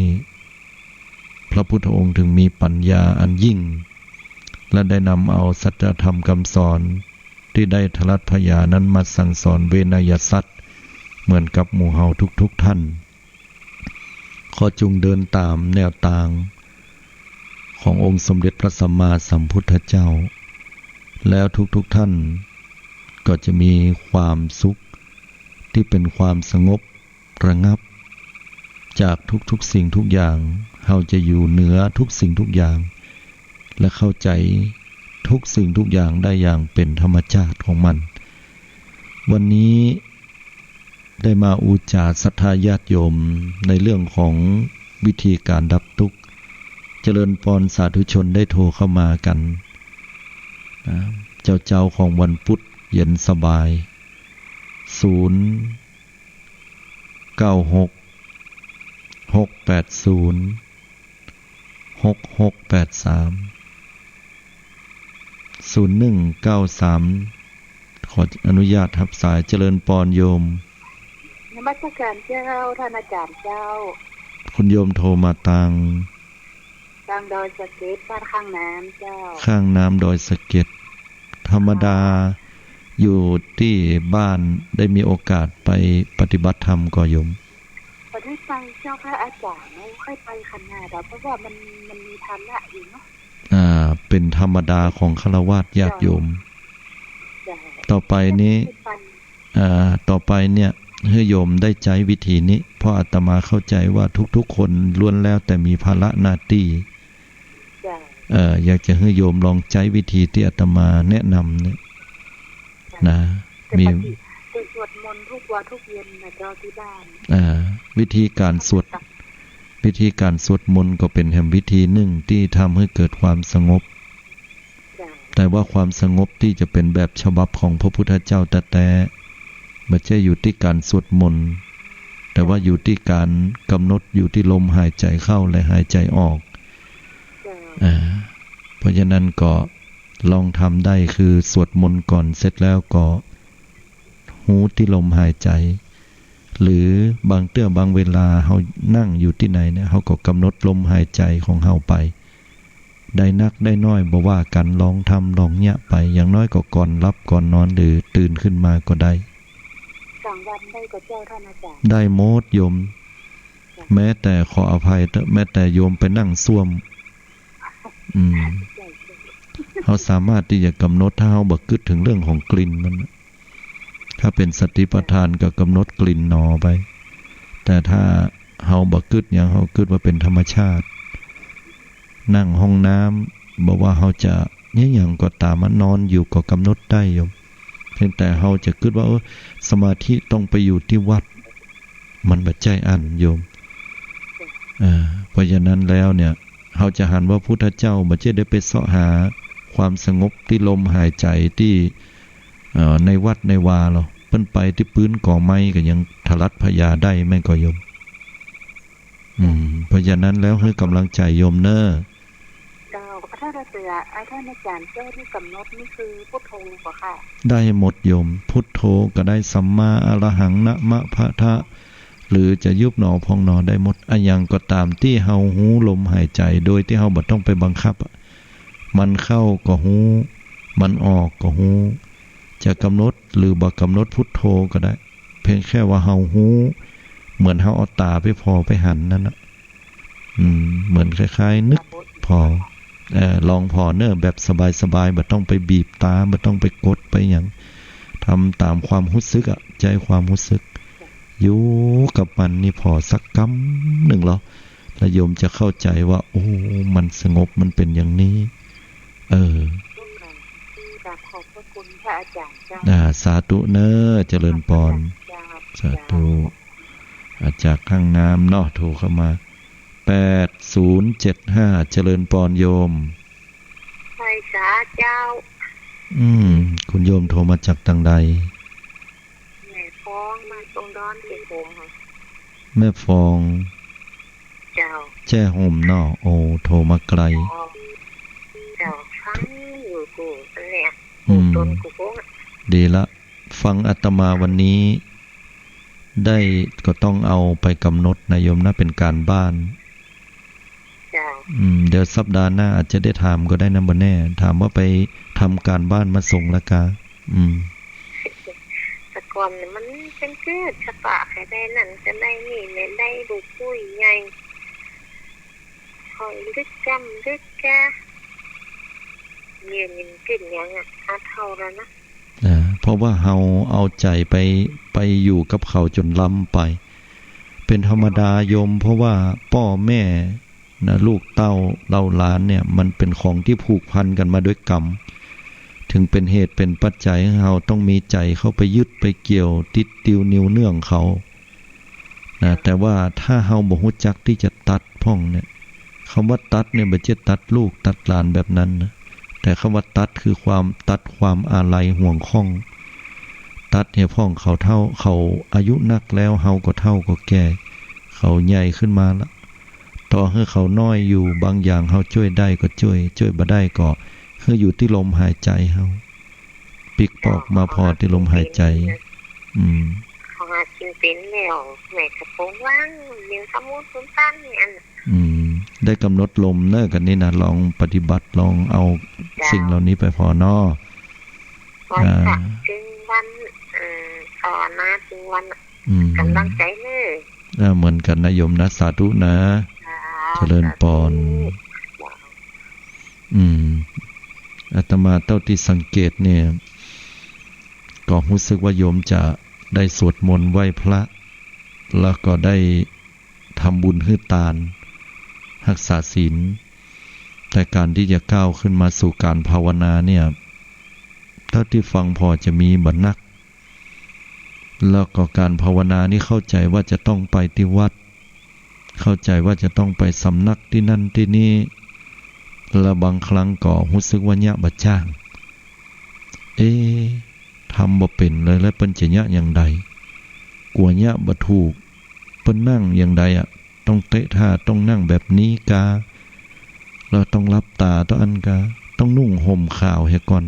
พระพุทธองค์ถึงมีปัญญาอันยิ่ง และได้นำเอาสัจธรรมกำสอนตี้ได้ทรัตผญานั้นมาสั่งสอนเวไนยสัตว์ เหมือนกับหมู่เฮาทุกๆ ท่าน ขอจงเดินต๋ามแนวตางขององค์สมเด็จพระสัมมาสัมพุทธเจ้า แล้วทุกๆ ท่านก็จะมีความสุขตี้เป๋นความสงบระงับ จากทุกๆ สิ่งทุกอย่าง เฮาจะอยู่เหนือทุกสิ่งทุกอย่าง และเข้าใจ๋ทุกสิ่งทุกอย่างได้อย่างเป๋นธรรมจาติของมัน วันนี้ได้มาอู้จ๋าศรัทธาญาติโยมในเรื่องของวิธีก๋านดับตุ๊กข์ เจริญปอนสาธุชนได้โทรเข้ามากั๋น นะ เจ๊าๆ ของวันพุธเย็นสบาย ศูนย์ เก้าหก หกแปดศูนย์ หกหกแปดสาม ศูนย์หนึ่งเก้าสาม ขออนุญาตฮับสาย เจริญปอนโยม นมัสการเจ้า ท่านอาจารย์เจ้า คุณโยมโทรมาตาง ตางดอยสะเก็ด บ้านข้างน้ำเจ้า ข้างน้ำดอยสะเก็ด ธรรมดาอยู่ตี้บ้านได้มีโอกาสไปปฏิบัติธรรมก่อโยม บ่ได้ไปเจ้าค่ะอาจารย์ บ่เคยไปขนาดอะ เพราะว่ามัน มันมีภาระอยู่เนาะ อ่า เป๋นธรรมดาของฆราวาสญาติโยม เจ้า ต่อไปนี้ บ่ได้ไป อ่า ต่อไปเนี่ย หื้อโยมได้ใจ๊วิธีนี้ เพราะอาตมาเข้าใจ๋ว่าทุกๆ คนล้วนแล้วแต่มีภาระหน้าตี้ เจ้า เอ่อ อยากจะหื้อโยมลองใจ๊วิธีตี้อาตมาแนะนำเนี่ย นะ แต่ มี ปกติจะสวดมนต์ทุกวันทุกเย็นนะเจ้า ตี้บ้าน อ่า วิธีก๋านสวด วิธีก๋านสวดมนต์ก็เป๋นแหมวิธีนึ่งตี้ทำหื้อเกิดความสงบ เจ้า แต่ว่าความสงบตี้จะเป๋นแบบฉบับของพระพุทธเจ้าแต๊ๆ บ่ใจ้อยู่ตี้ก๋านสวดมนต์ แต่ว่าอยู่ตี้ก๋านกำหนดอยู่ตี้ลมหายใจ๋เข้าและหายใจ๋ออก เจ้า อ่า เพราะฉะนั้นก็ลองทำได้ คือสวดมนต์ก่อน เสร็จแล้วก็ฮู้ตี้ลมหายใจ๋ หรือบางเตื้อบางเวลาเฮานั่งอยู่ตี้ไหนเนี่ย เฮาก็กำหนดลมหายใจ๋ของเฮาไป ได้นักได้น้อยบ่ว่ากั๋น ลองทำลองเยียะไป อย่างน้อยก็ก่อนหลับก่อนนอนหรือตื่นขึ้นมาก็ได้ กลางวันได้ก่อเจ้า ท่านอาจ๋ารย์ ได้หมดโยม แม้แต่ ขออภัยเต๊อะ แม้แต่โยมไปนั่งส้วม อืม ใจ้ ใจ้ เฮาสามารถตี้จะก๋ำหนด ถ้าเฮาบ่กึ๊ดเถิงเรื่องของกลิ่นมันน่ะ ถ้าเป๋นสติปัฏฐานก็ก๋ำหนดกลิ่นหนอไป แต่ถ้าเฮาบ่กึ๊ดหยัง เฮากึ๊ดว่าเป๋นธรรมชาติ นั่งห้องน้ำ บ่ว่าเฮาจะเยียะหยังก็ต๋ามอะ นอนอยู่ก็ก๋ำหนดได้โยม เพียงแต่เฮาจะกึ๊ดว่า เออ สมาธิต้องไปอยู่ตี้วัด มันบ่ใจ้อั้นโยม อ่า เพราะฉะนั้นแล้วเนี่ย เฮาจะหันว่าพุทธเจ้าบ่ใจ้ได้ไปเซาะหาความสงบตี้ลมหายใจ๋ตี้ เอ่อ ในวัดในวาหรอก เปิ้นไปตี้ปื๊นกอไม้ก็ยังทะลัดพยาได้แม่นก่อโยม อืม เพราะฉะนั้นแล้วหื้อก๋ำลังใจ๋โยมเน่อ เจ้า ท่านอาจ๋ารย์ อ่า ท่านอาจ๋ารย์ เจ้าตี้ก๋ำหนดนี่คือพุทโธบ่คะ ได้หมดโยม พุทโธก็ได้ สัมมาอะระหัง นะมะพะทะ หรือจะยุบหนอพองหนอได้หมด อะหยังก็ต๋ามตี้เฮาฮู้ลมหายใจ๋ โดยตี้เฮาบ่ต้องไปบังคับอะ มันเข้าก็ฮู้ มันออกก็ฮู้ จะก๋ำหนดหรือบ่ก๋ำหนดพุทโธก็ได้ เพียงแค่ว่าเฮาฮู้ เหมือนเฮาเอาต๋าไปผ่อไปหันนั่นน่ะ อืม เหมือนคล้ายๆ นึกผ่อ เอ่อ ลองผ่อเน่อแบบสบายๆ บ่ต้องไปบีบต๋า บ่ต้องไปกดไปหยัง ทำต๋ามความฮู้สึกอะ ใจ๊ความฮู้สึก อยู่กับมันนี่ผ่อสักกำนึ่งลอ แล้วโยมจะเข้าใจ๋ว่า โอ้ มันสงบ มันเป๋นอย่างนี้ เออ กราบขอบพระคุณพระอาจ๋ารย์เจ้า อ่า สาธุเน่อ เจริญปอน เจ้า สาธุ เจ้า อ่า จากห้องน้ำเนาะ โทรเข้ามา แปดศูนย์เจ็ดห้า เจริญปอนโยม ไหว้สาเจ้า อืม คุณโยมโทรมาจากตางใด แม่ฟอง มาตรงดอนแจ้ห่ม แม่ฟอง เจ้า แจ้ห่มเนาะ โอ้ โทรมาไกล เจ้า ฟังอยู่กูเนี่ย อืม กูตนกูโกงอะ ดีละ ฟังอาตมาวันนี้ ได้ก็ต้องเอาไปกำหนดนะโยมนะ เป็นการบ้าน เจ้า อืม เดี๋ยวสัปดาห์หน้าอาจจะได้ถามก็ได้นะ บ่แน่ ถามว่าไปทำการบ้านมาส่งแล้วกา อืม แต่ก่อนน่ะมันจังจื้อสปะ ใค่ได้นั่นก็ได้นี่ แม่ได้ลูกผู้ใหญ่ คอยลึกกำลึกกา เดี๋ยวนี้มันเป๋นหยังอะ หาเฒ่าแล้วนะ อ่า เพราะว่าเฮาเอาใจ๋ไป ไปอยู่กับเขาจ๋นล้ำไป เป๋นธรรมดาโยม เพราะว่าป้อแม่นะ ลูกเต้าเหล่าหลานเนี่ย มันเป๋นของตี้ผูกพันกั๋นมาด้วยกรรม ถึงเป๋นเหตุเป๋นปัจจัยหื้อเฮาต้องมีใจ๋เข้าไปยึดไปเกี่ยวติดติวเนียวเนื่องเขา นะ แต่ว่าถ้าเฮาบ่ฮู้จักตี้จะตัดพ่องเนี่ย กำว่าตัดเนี่ยบ่ใจ้ตัดลูกตัดหลานแบบนั้นนะ แต่กำว่าตัดคือความตัดความอาลัยห่วงข้อง ตัดหื้อพ่องเขาเฒ่า เขาอายุนักแล้ว เฮาก็เฒ่าก็แก่ เขาใหญ่ขึ้นมาละ ต่อหื้อเขาน้อยอยู่ บางอย่างเฮาจ้วยได้ก็จ้วย จ้วยบ่ได้ก็หื้ออยู่ตี้ลมหายใจ๋เฮา ปิ๊กปอกมาผ่อตี้ลมหายใจ๋ อืม เขาหากิ๋นเป๋นแล้ว แม่ก็ปล่อยวาง เลี้ยงสมุนสมตันนี่อัน อืม ได้กำหนดลมเน่อ กั๋นนี่นะ ลองปฏิบัติ ลองเอา เจ้า สิ่งเหล่านี้ไปผ่อเนาะ ไหว้ อ่า สักตึงวัน เอ่อ ภาวนาตึงวันอะ อืม ก๋ำลังใจ๋เน่อ อ่า เหมือนกั๋นนะโยมนะ สาธุนะ เจ้า เจริญปอน สาธุ อืม อาตมาเต้าตี้สังเกตเนี่ย ก็ฮู้สึกว่าโยมจะได้สวดมนต์ไหว้พระ แล้วก็ได้ทำบุญหื้อตาน ฮักษาศีล แต่ก๋านตี้จะก้าวขึ้นมาสู่ก๋านภาวนาเนี่ย เต้าตี้ฟังผ่อจะมีบ่นัก แล้วก็ก๋านภาวนานี่เข้าใจ๋ว่าจะต้องไปตี้วัด เข้าใจ๋ว่าจะต้องไปสำนักตี้นั่นตี้นี่ แล้วบางครั้งก็ฮู้สึกว่าเยียะบ่จ้าง เอ๊ะ ทำบ่เป๋นเลย แล้วเปิ้นจะเยียะอย่างใด กั๋วเยียะบ่ถูก เปิ้นนั่งอย่างใดอะ ต้องเต๊ะท่า ต้องนั่งแบบนี้กา แล้วต้องหลับต๋า ต้องอั้นกา ต้องนุ่งห่มขาวเหียก่อน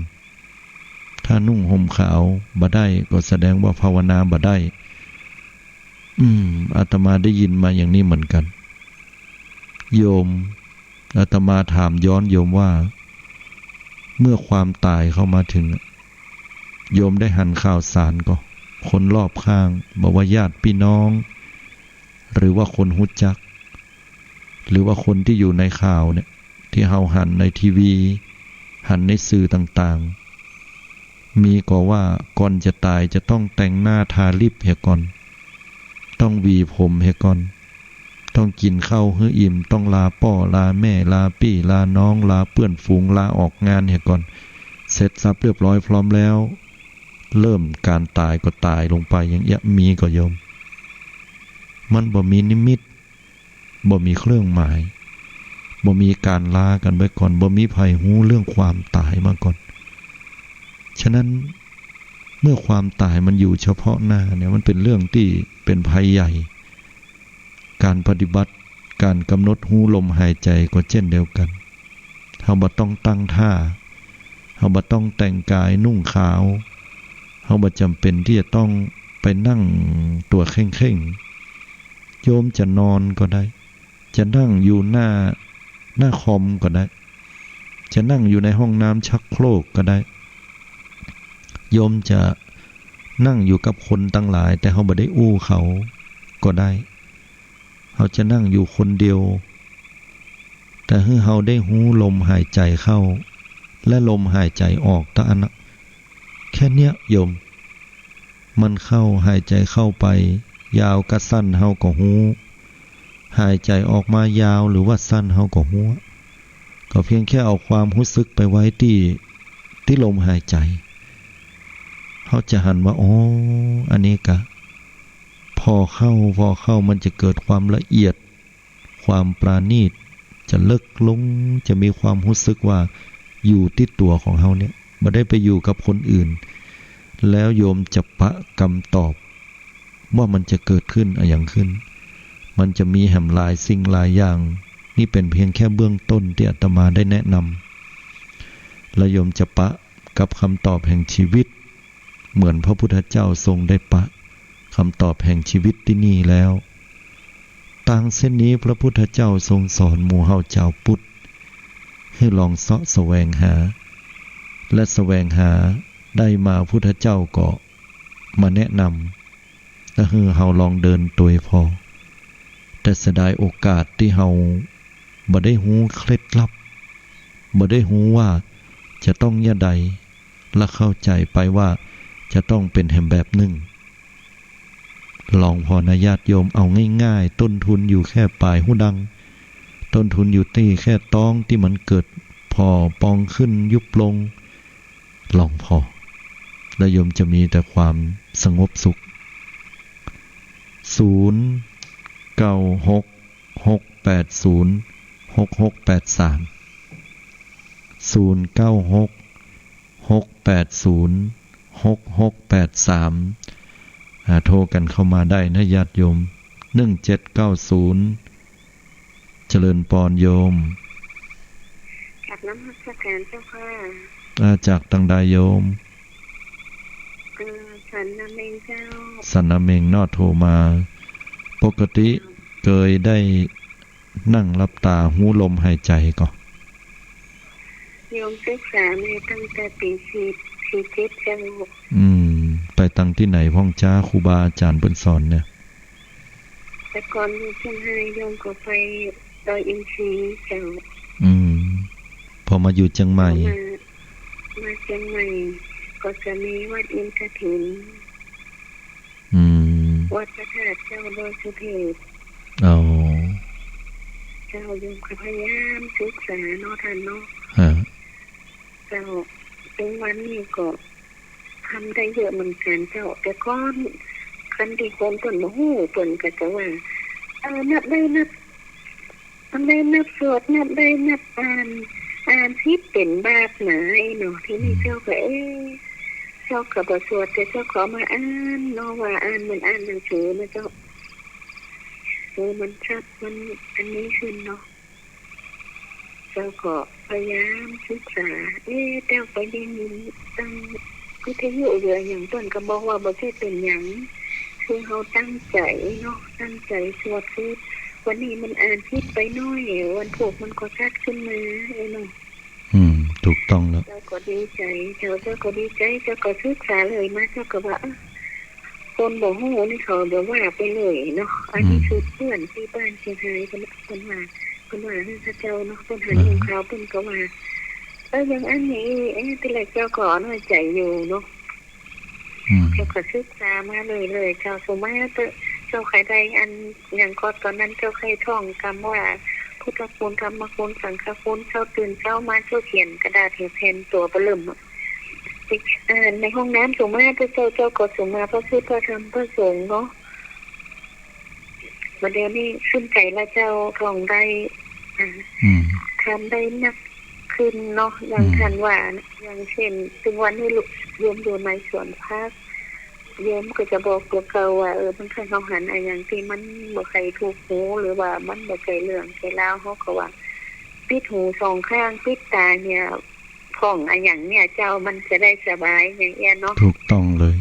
ถ้านุ่งห่มขาวบ่ได้ ก็แสดงว่าภาวนาบ่ได้ อืม อาตมาได้ยินมาอย่างนี้เหมือนกั๋น โยม อาตมาถามย้อนโยมว่า เมื่อความต๋ายเข้ามาเถิง โยมได้หันข่าวสารก่อ คนรอบข้าง บ่ว่าญาติปี้น้อง หรือว่าคนฮู้จัก หรือว่าคนตี้อยู่ในข่าวเนี่ย ตี้เฮาหันในทีวี หันในสื่อต่างๆ มีก่อว่าก่อนจะต๋ายจะต้องแต่งหน้าทาลิปเหียก่อน ต้องหวีผมเหียก่อน ต้องกิ๋นข้าวหื้ออิ่ม ต้องลาป้อ ลาแม่ ลาปี้ ลาน้อง ลาเปื้อนฝูง ลาออกงานเหียก่อน เสร็จสรรพเรียบร้อยพร้อมแล้ว เริ่มก๋านต๋ายก็ต๋ายลงไป อย่างเอี้ย มีก่อโยม มันบ่มีนิมิต บ่มีเครื่องหมาย บ่มีก๋านลากั๋นไว้ก่อน บ่มีใผฮู้เรื่องความต๋ายมาก่อน ฉะนั้น เมื่อความต๋ายมันอยู่เฉพาะหน้าเนี่ย มันเป๋นเรื่องตี้เป๋นภัยใหญ่ ก๋านปฏิบัติ ก๋านก๋ำหนดฮู้ลมหายใจ๋ก็เจ้นเดียวกั๋น เฮาบ่ต้องตั้งท่า เฮาบ่ต้องแต่งก๋ายนุ่งขาว เฮาบ่จ๋ำเป๋นตี้จะต้องไปนั่งตั๋วเข่งๆ โยมจะนอนก็ได้ จะนั่งอยู่หน้า หน้าคอมก็ได้ จะนั่งอยู่ในห้องน้ำชักโครกก็ได้ โยมจะนั่งอยู่กับคนตังหลาย แต่เฮาบ่ได้อู้เขาก็ได้ เฮาจะนั่งอยู่คนเดียว แต่หื้อเฮาได้ฮู้ลมหายใจ๋เข้า และลมหายใจ๋ออกเต้าอั้นนะ แค่เนี้ยโยม มันเข้า หายใจ๋เข้าไป ยาวกับสั้นเฮาก็ฮู้ หายใจ๋ออกมายาวหรือว่าสั้นเฮาก็ฮู้ ก็เพียงแค่เอาความฮู้สึกไปไว้ตี้ ตี้ลมหายใจ๋ เฮาจะหันว่า อ๋อ อันนี้กะ ผ่อเข้า ผ่อเข้า มันจะเกิดความละเอียด ความปราณีต จะเลิกลง จะมีความฮู้สึกว่าอยู่ตี้ตั๋วของเฮาเนี่ย บ่ได้ไปอยู่กับคนอื่น แล้วโยมจะปะกำตอบว่ามันจะเกิดขึ้นอะหยังขึ้น มันจะมีแหมหลายสิ่งหลายอย่าง นี่เป๋นเพียงแค่เบื้องต้นตี้อาตมาได้แนะนำ แล้วโยมจะปะกับกำตอบแห่งชีวิต เหมือนพระพุทธเจ้าทรงได้ปะกำตอบแห่งชีวิตตี้นี่แล้ว ตางเส้นนี้พระพุทธเจ้าทรงสอนหมู่เฮาจาวพุทธ หื้อลองเซาะแสวงหา และแสวงหาได้มาพุทธเจ้าก็มาแนะนำ และหื้อเฮาลองเดินตวยผ่อ แต่เสียดายโอกาสตี้เฮาบ่ได้ฮู้เคล็ดลับ บ่ได้ฮู้ว่าจะต้องเยียะใด และเข้าใจ๋ไปว่าจะต้องเป๋นแหมแบบนึ่ง ลองผ่อนะญาติโยม เอาง่ายๆ ต้นทุนอยู่แค่ป๋ายฮูดัง ต้นทุนอยู่ตี้แค่ต๊องตี้มันเกิดผ่อปองขึ้นยุบลง ลองผ่อ แล้วโยมจะมีแต่ความสงบสุข ศูนย์ เก้า หก หก แปด ศูนย์ หก หก แปด สาม ศูนย์ เก้า หก หก แปด ศูนย์ หก หก แปด สาม อ่า โทรกั๋นเข้ามาได้นะญาติโยม หนึ่ง เจ็ด เก้า ศูนย์ เจริญปอนโยม กราบนมัสการเจ้าค่ะ อ่า จากตังใดโยม เอ่อ สันนาเมงเจ้า สันนาเมงเนาะ โทรมา ปกติเกยได้นั่งหลับต๋าฮู้ลมหายใจ๋ก่อ โยมศึกษามาตั้งแต่ปี๋สี่ สี่เจ็ดเจ้า อืม ไปตังตี้ไหนพ่องจ๊า ครูบาอาจ๋ารย์เปิ้นสอนเนี่ย แต่ก่อนอยู่เจียงฮายโยมก็ไปดอยอินทรีเจ้า อืม พอมาอยู่เจียงใหม่ พอมา มาเจียงใหม่ ก็จะมีวัดอินทร์กฐิน อืม วัดพระธาตุเจ้าดอยสุเทพ อ๋อ เจ้าโยมก็พยายามศึกษาเนาะท่านเนาะ ฮะ เจ้า เซิ่งวันนี้ก็ทำได้เยอะเหมือนกั๋นเจ้า แต่ก่อนคันตี้คนเปิ้นบ่ฮู้เปิ้นก็จะว่า เอ่อ นับได้นับ นับได้นับสวด นับได้นับอ่าน อ่านผิดเป๋นบาปนา ไอ้เนาะ ตี้นี่ อืม เจ้าก็ เอ๊ะ เจ้าก็บ่สวด แต่เจ้าก็เอามาอ่านเนาะ ว่าอ่านเหมือนอ่านหนังสือนะเจ้า เออ มันชัด มันอันนี้ขึ้นเนาะ เจ้าก็พยายามศึกษา เอ๊ะ เจ้าก็ได้ยินตังวิทยุอยู่อะหยัง เปิ้นก็บอกว่าบ่ใจ้เป๋นหยัง คือเฮาตั้งใจ๋เนาะ ตั้งใจ๋สวด คือ วันนี้มันอ่านผิดไปหน้อย วันพูกมันก็ชัดขึ้นมา เอ้ยเนาะ อืม ถูกต้องแล้ว เจ้าก็ดีใจ๋ เจ้า เจ้าก็ดีใจ๋ เจ้าก็ศึกษาเลยมา เจ้าก็ว่า เอ้อ คนบ่ฮู้นี่เขาบ่ว่าไปเลยเนาะ อันนี้ อืม คือเปื้อนตี้บ้านเชียงรายเปิ้น เปิ้นว่า เปิ้นว่าหื้อข้าเจ้าเนาะ เปิ้นหัน อ่า หุงข้าว เปิ้นก็ว่า เออ อย่างอันนี้ เอ๊ะ ตี้แรกเจ้าก็น้อยใจ๋อยู่เนาะ อืม เจ้าก็ศึกษามาเรื่อยๆ เจ้า ส่วนมากเจ้า เจ้าใค่ได้อัน อย่างก็ตอนนั้นเจ้าใค่ท่องกำว่า พุทธคุณ ธรรมคุณ สังฆคุณ เจ้าตื่นเช้ามาเจ้าเขียนกระดาษแผ่นตั๋วเบ้อเริ่มอะ อ่านในห้องน้ำ ส่วนมากเจ้า เจ้าก็ส่วนมากพระพุทธ พระธรรม พระสงฆ์เนาะ บัดเดี๋ยวนี้ขึ้นใจ๋ละเจ้า ท่องได้ อ่า อืม ทำได้นักขึ้นเนาะ อย่าง อืม ท่านว่า อย่างเช่น ซึ่งวันนี้ลูก โยมอยู่ในสวนผัก โยมก็จะบอกตั๋วเก่าว่า เออ บางครั้งเฮาหันอะหยังตี้มันบ่ใค่ถูกหู หรือว่ามันบ่ใจ้เรื่องใจ้ราว เฮาก็ว่า ปิดหูสองข้าง ปิดตาเนี่ย ท่องอะหยังเนี่ยเจ้า มันจะได้สบายอย่างเอี้ยเนาะ ถูกต้องเลย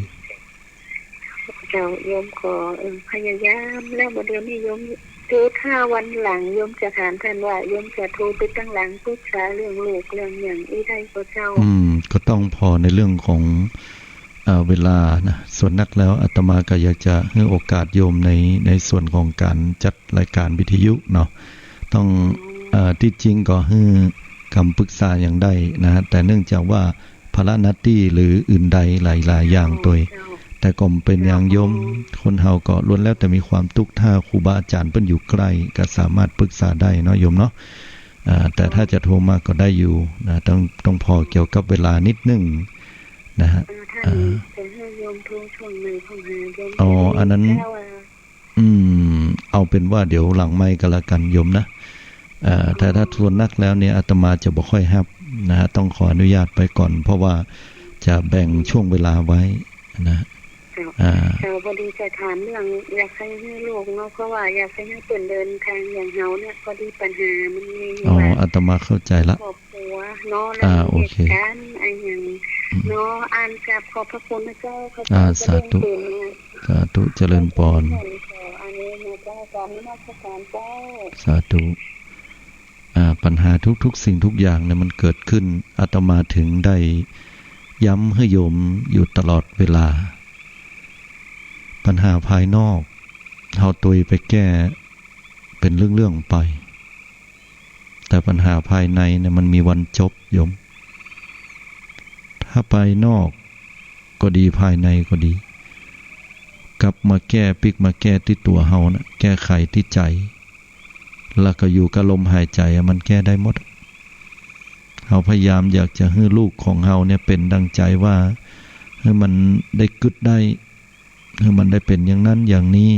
เจ้า โยมก็ เออ พยายามแล้ว บัดเดี๋ยวนี้โยม คือถ้าวันหลังโยมจะถามท่านว่า โยมจะโทรไปตังหลังปรึกษาเรื่องลูกเรื่องหยังอี้ได้ก่อเจ้า อืม ก็ต้องผ่อในเรื่องของ เอ่อ เวลานะ ส่วนนักแล้วอาตมาก็อยากจะหื้อโอกาสโยมใน ในส่วนของก๋านจัดรายการวิทยุเนาะ ต้อง อืม เอ่อ ตี้จริงก็หื้อกำปรึกษาหยังได้นะฮะ แต่เนื่องจากว่าภาระหน้าตี้หรืออื่นใดหลายๆ อย่าง เจ้า ตวย เจ้า แต่ก็บ่เป๋นหยังโยม เจ้า คนเฮาก็ล้วนแล้วแต่มีความตุ๊กข์ ถ้าครูบาอาจ๋ารย์เปิ้นอยู่ใก้ก็สามารถปรึกษาได้เนาะโยมเนาะ อ่า แต่ถ้าจะโทรมาก็ได้อยู่นะ ต้อง ต้องผ่อเกี่ยวกับเวลานิดนึ่งนะฮะ เออ ถ้า อ่า จะหื้อโยมโทรช่วงไหน โทรหาโยม อ๋อ ได้ อันนั้น ถ้าว่า อืม เอาเป๋นว่าเดี๋ยวหลังไมค์ก็แล้วกั๋นโยมนะ เอ่อ ถ้า ถ้าส่วนนักแล้วเนี่ยอาตมาจะบ่ค่อยฮับนะฮะ ต้องขออนุญาตไปก่อน เพราะว่าจะแบ่งช่วงเวลาไว้นะ เจ้า อ่า เจ้า พอดีจะถามเรื่องอยากใค่หื้อลูกเนาะ เพราะว่าอยากใค่หื้อเปิ้นเดินตางอย่างเฮาเนี่ย พอดีปัญหามันมีอยู่ อ๋อ ว่า อาตมาเข้าใจ๋ละ ครอบครัวเนาะ แล้ว อ่า มี โอเค เหตุก๋ารณ์อะหยัง อืม เนาะ อันกราบขอบพระคุณนะเจ้า ข้าพเจ้า อ่า สาธุ จะได้เปิดมา สาธุ เจริญปอน อันนี้นะเจ้า กราบนมัสการเจ้า สาธุ อ่า ปัญหาทุกๆ สิ่งทุกอย่างเนี่ยมันเกิดขึ้น อาตมาถึงได้ย้ำหื้อโยมอยู่ตลอดเวลา ปัญหาภายนอก เฮาตวยไปแก้เป๋นเรื่องๆ ไป แต่ปัญหาภายในเนี่ยมันมีวันจบโยม ถ้าภายนอกก็ดี ภายในก็ดี กลับมาแก้ ปิ๊กมาแก้ตี้ตั๋วเฮานะ แก้ไขตี้ใจ๋ แล้วก็อยู่กับลมหายใจ๋อะ มันแก้ได้หมด เฮาพยายามอยากจะหื้อลูกของเฮาเนี่ยเป๋นดังใจ๋ว่า หื้อมันได้กึ๊ดได้ หื้อมันได้เป๋นอย่างนั้นอย่างนี้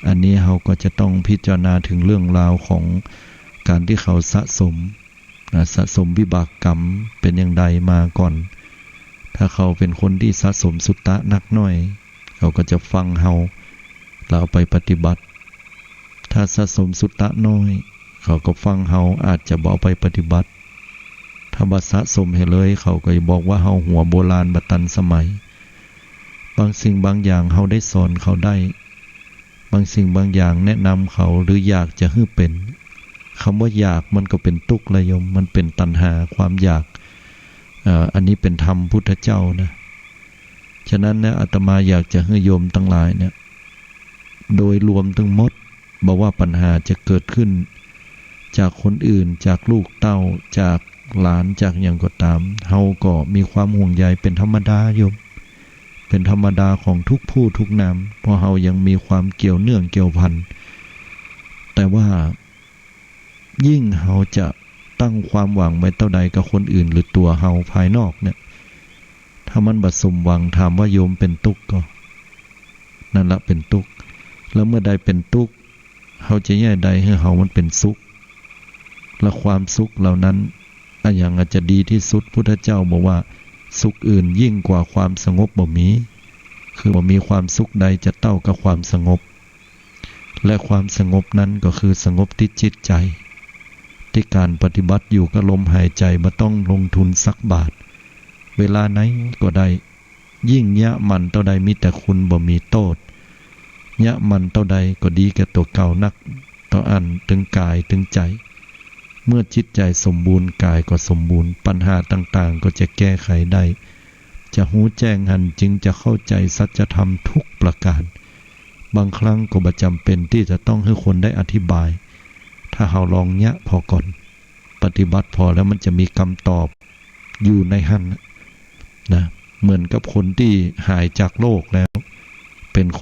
อันนี้เฮาก็จะต้องพิจารณาเถิงเรื่องราวของก๋านตี้เขาสะสม นะ สะสมวิบากกรรมเป๋นอย่างใดมาก่อน ถ้าเขาเป๋นคนตี้สะสมสุตตะนักน้อย เขาก็จะฟังเฮา แล้วเอาไปปฏิบัติ ถ้าสะสมสุตตะน้อย เขาก็ฟังเฮา อาจจะบ่เอาไปปฏิบัติ ถ้าบ่สะสมเหียเลย เขาก็จะบอกว่าเฮาหัวโบราณบ่ตันสมัย บางสิ่งบางอย่างเฮาได้สอนเขาได้ บางสิ่งบางอย่างแนะนำเขา หรืออยากจะหื้อเป๋น กำว่าอยากมันก็เป๋นตุ๊กข์ละโยม มันเป๋นตัณหา ความอยาก เอ่อ อันนี้เป๋นธรรมพุทธเจ้านะ ฉะนั้นนะ อาตมาอยากจะหื้อโยมตังหลายเนี่ย โดยรวมตึงหมด บ่ว่าปัญหาจะเกิดขึ้นจากคนอื่น จากลูกเต้า จากหลาน จากหยังก็ต๋าม เฮาก็มีความห่วงใยเป๋นธรรมดาโยม เป๋นธรรมดาของทุกผู้ทุกนาม เพราะเฮายังมีความเกี่ยวเนื่องเกี่ยวพัน แต่ว่ายิ่งเฮาจะตั้งความหวังไว้เต้าใดกับคนอื่นหรือตั๋วเฮาภายนอกเนี่ย ถ้ามันบ่สมหวัง ถามว่าโยมเป๋นตุ๊กข์ก่อ นั่นละเป๋นตุ๊กข์ แล้วเมื่อใดเป๋นตุ๊กข์ เฮาจะแย่ใดหื้อเฮามันเป๋นสุข และความสุขเหล่านั้น อะหยังอาจจะดีตี้สุด พุทธเจ้าบอกว่า สุขอื่นยิ่งกว่าความสงบบ่มี คือบ่มีความสุขใดจะเต้ากับความสงบ และความสงบนั้นก็คือสงบตี้จิตใจ๋ ตี้ก๋านปฏิบัติอยู่กับลมหายใจ๋ บ่ต้องลงทุนสักบาท เวลาไหนก็ได้ ยิ่งเยียะหมั่นเต้าใดมีแต่คุณบ่มีโต้ษ เยียะมันเต้าใดก็ดีแก่ตั๋วเก่านัก ต่ออั้นตึงก๋ายตึงใจ๋ เมื่อจิตใจ๋สมบูรณ์ ก๋ายก็สมบูรณ์ ปัญหาต่างๆ ก็จะแก้ไขได้ จะฮู้แจ้งหันจริง จะเข้าใจ๋สัจธรรมทุกประก๋าน บางครั้งก็บ่จ๋ำเป๋นตี้จะต้องหื้อคนได้อธิบาย ถ้าเฮาลองเยียะผ่อก่อน ปฏิบัติผ่อแล้วมันจะมีกำตอบอยู่ในหั้นน่ะ นะ เหมือนกับคนตี้หายจากโรคแล้ว เป๋นคน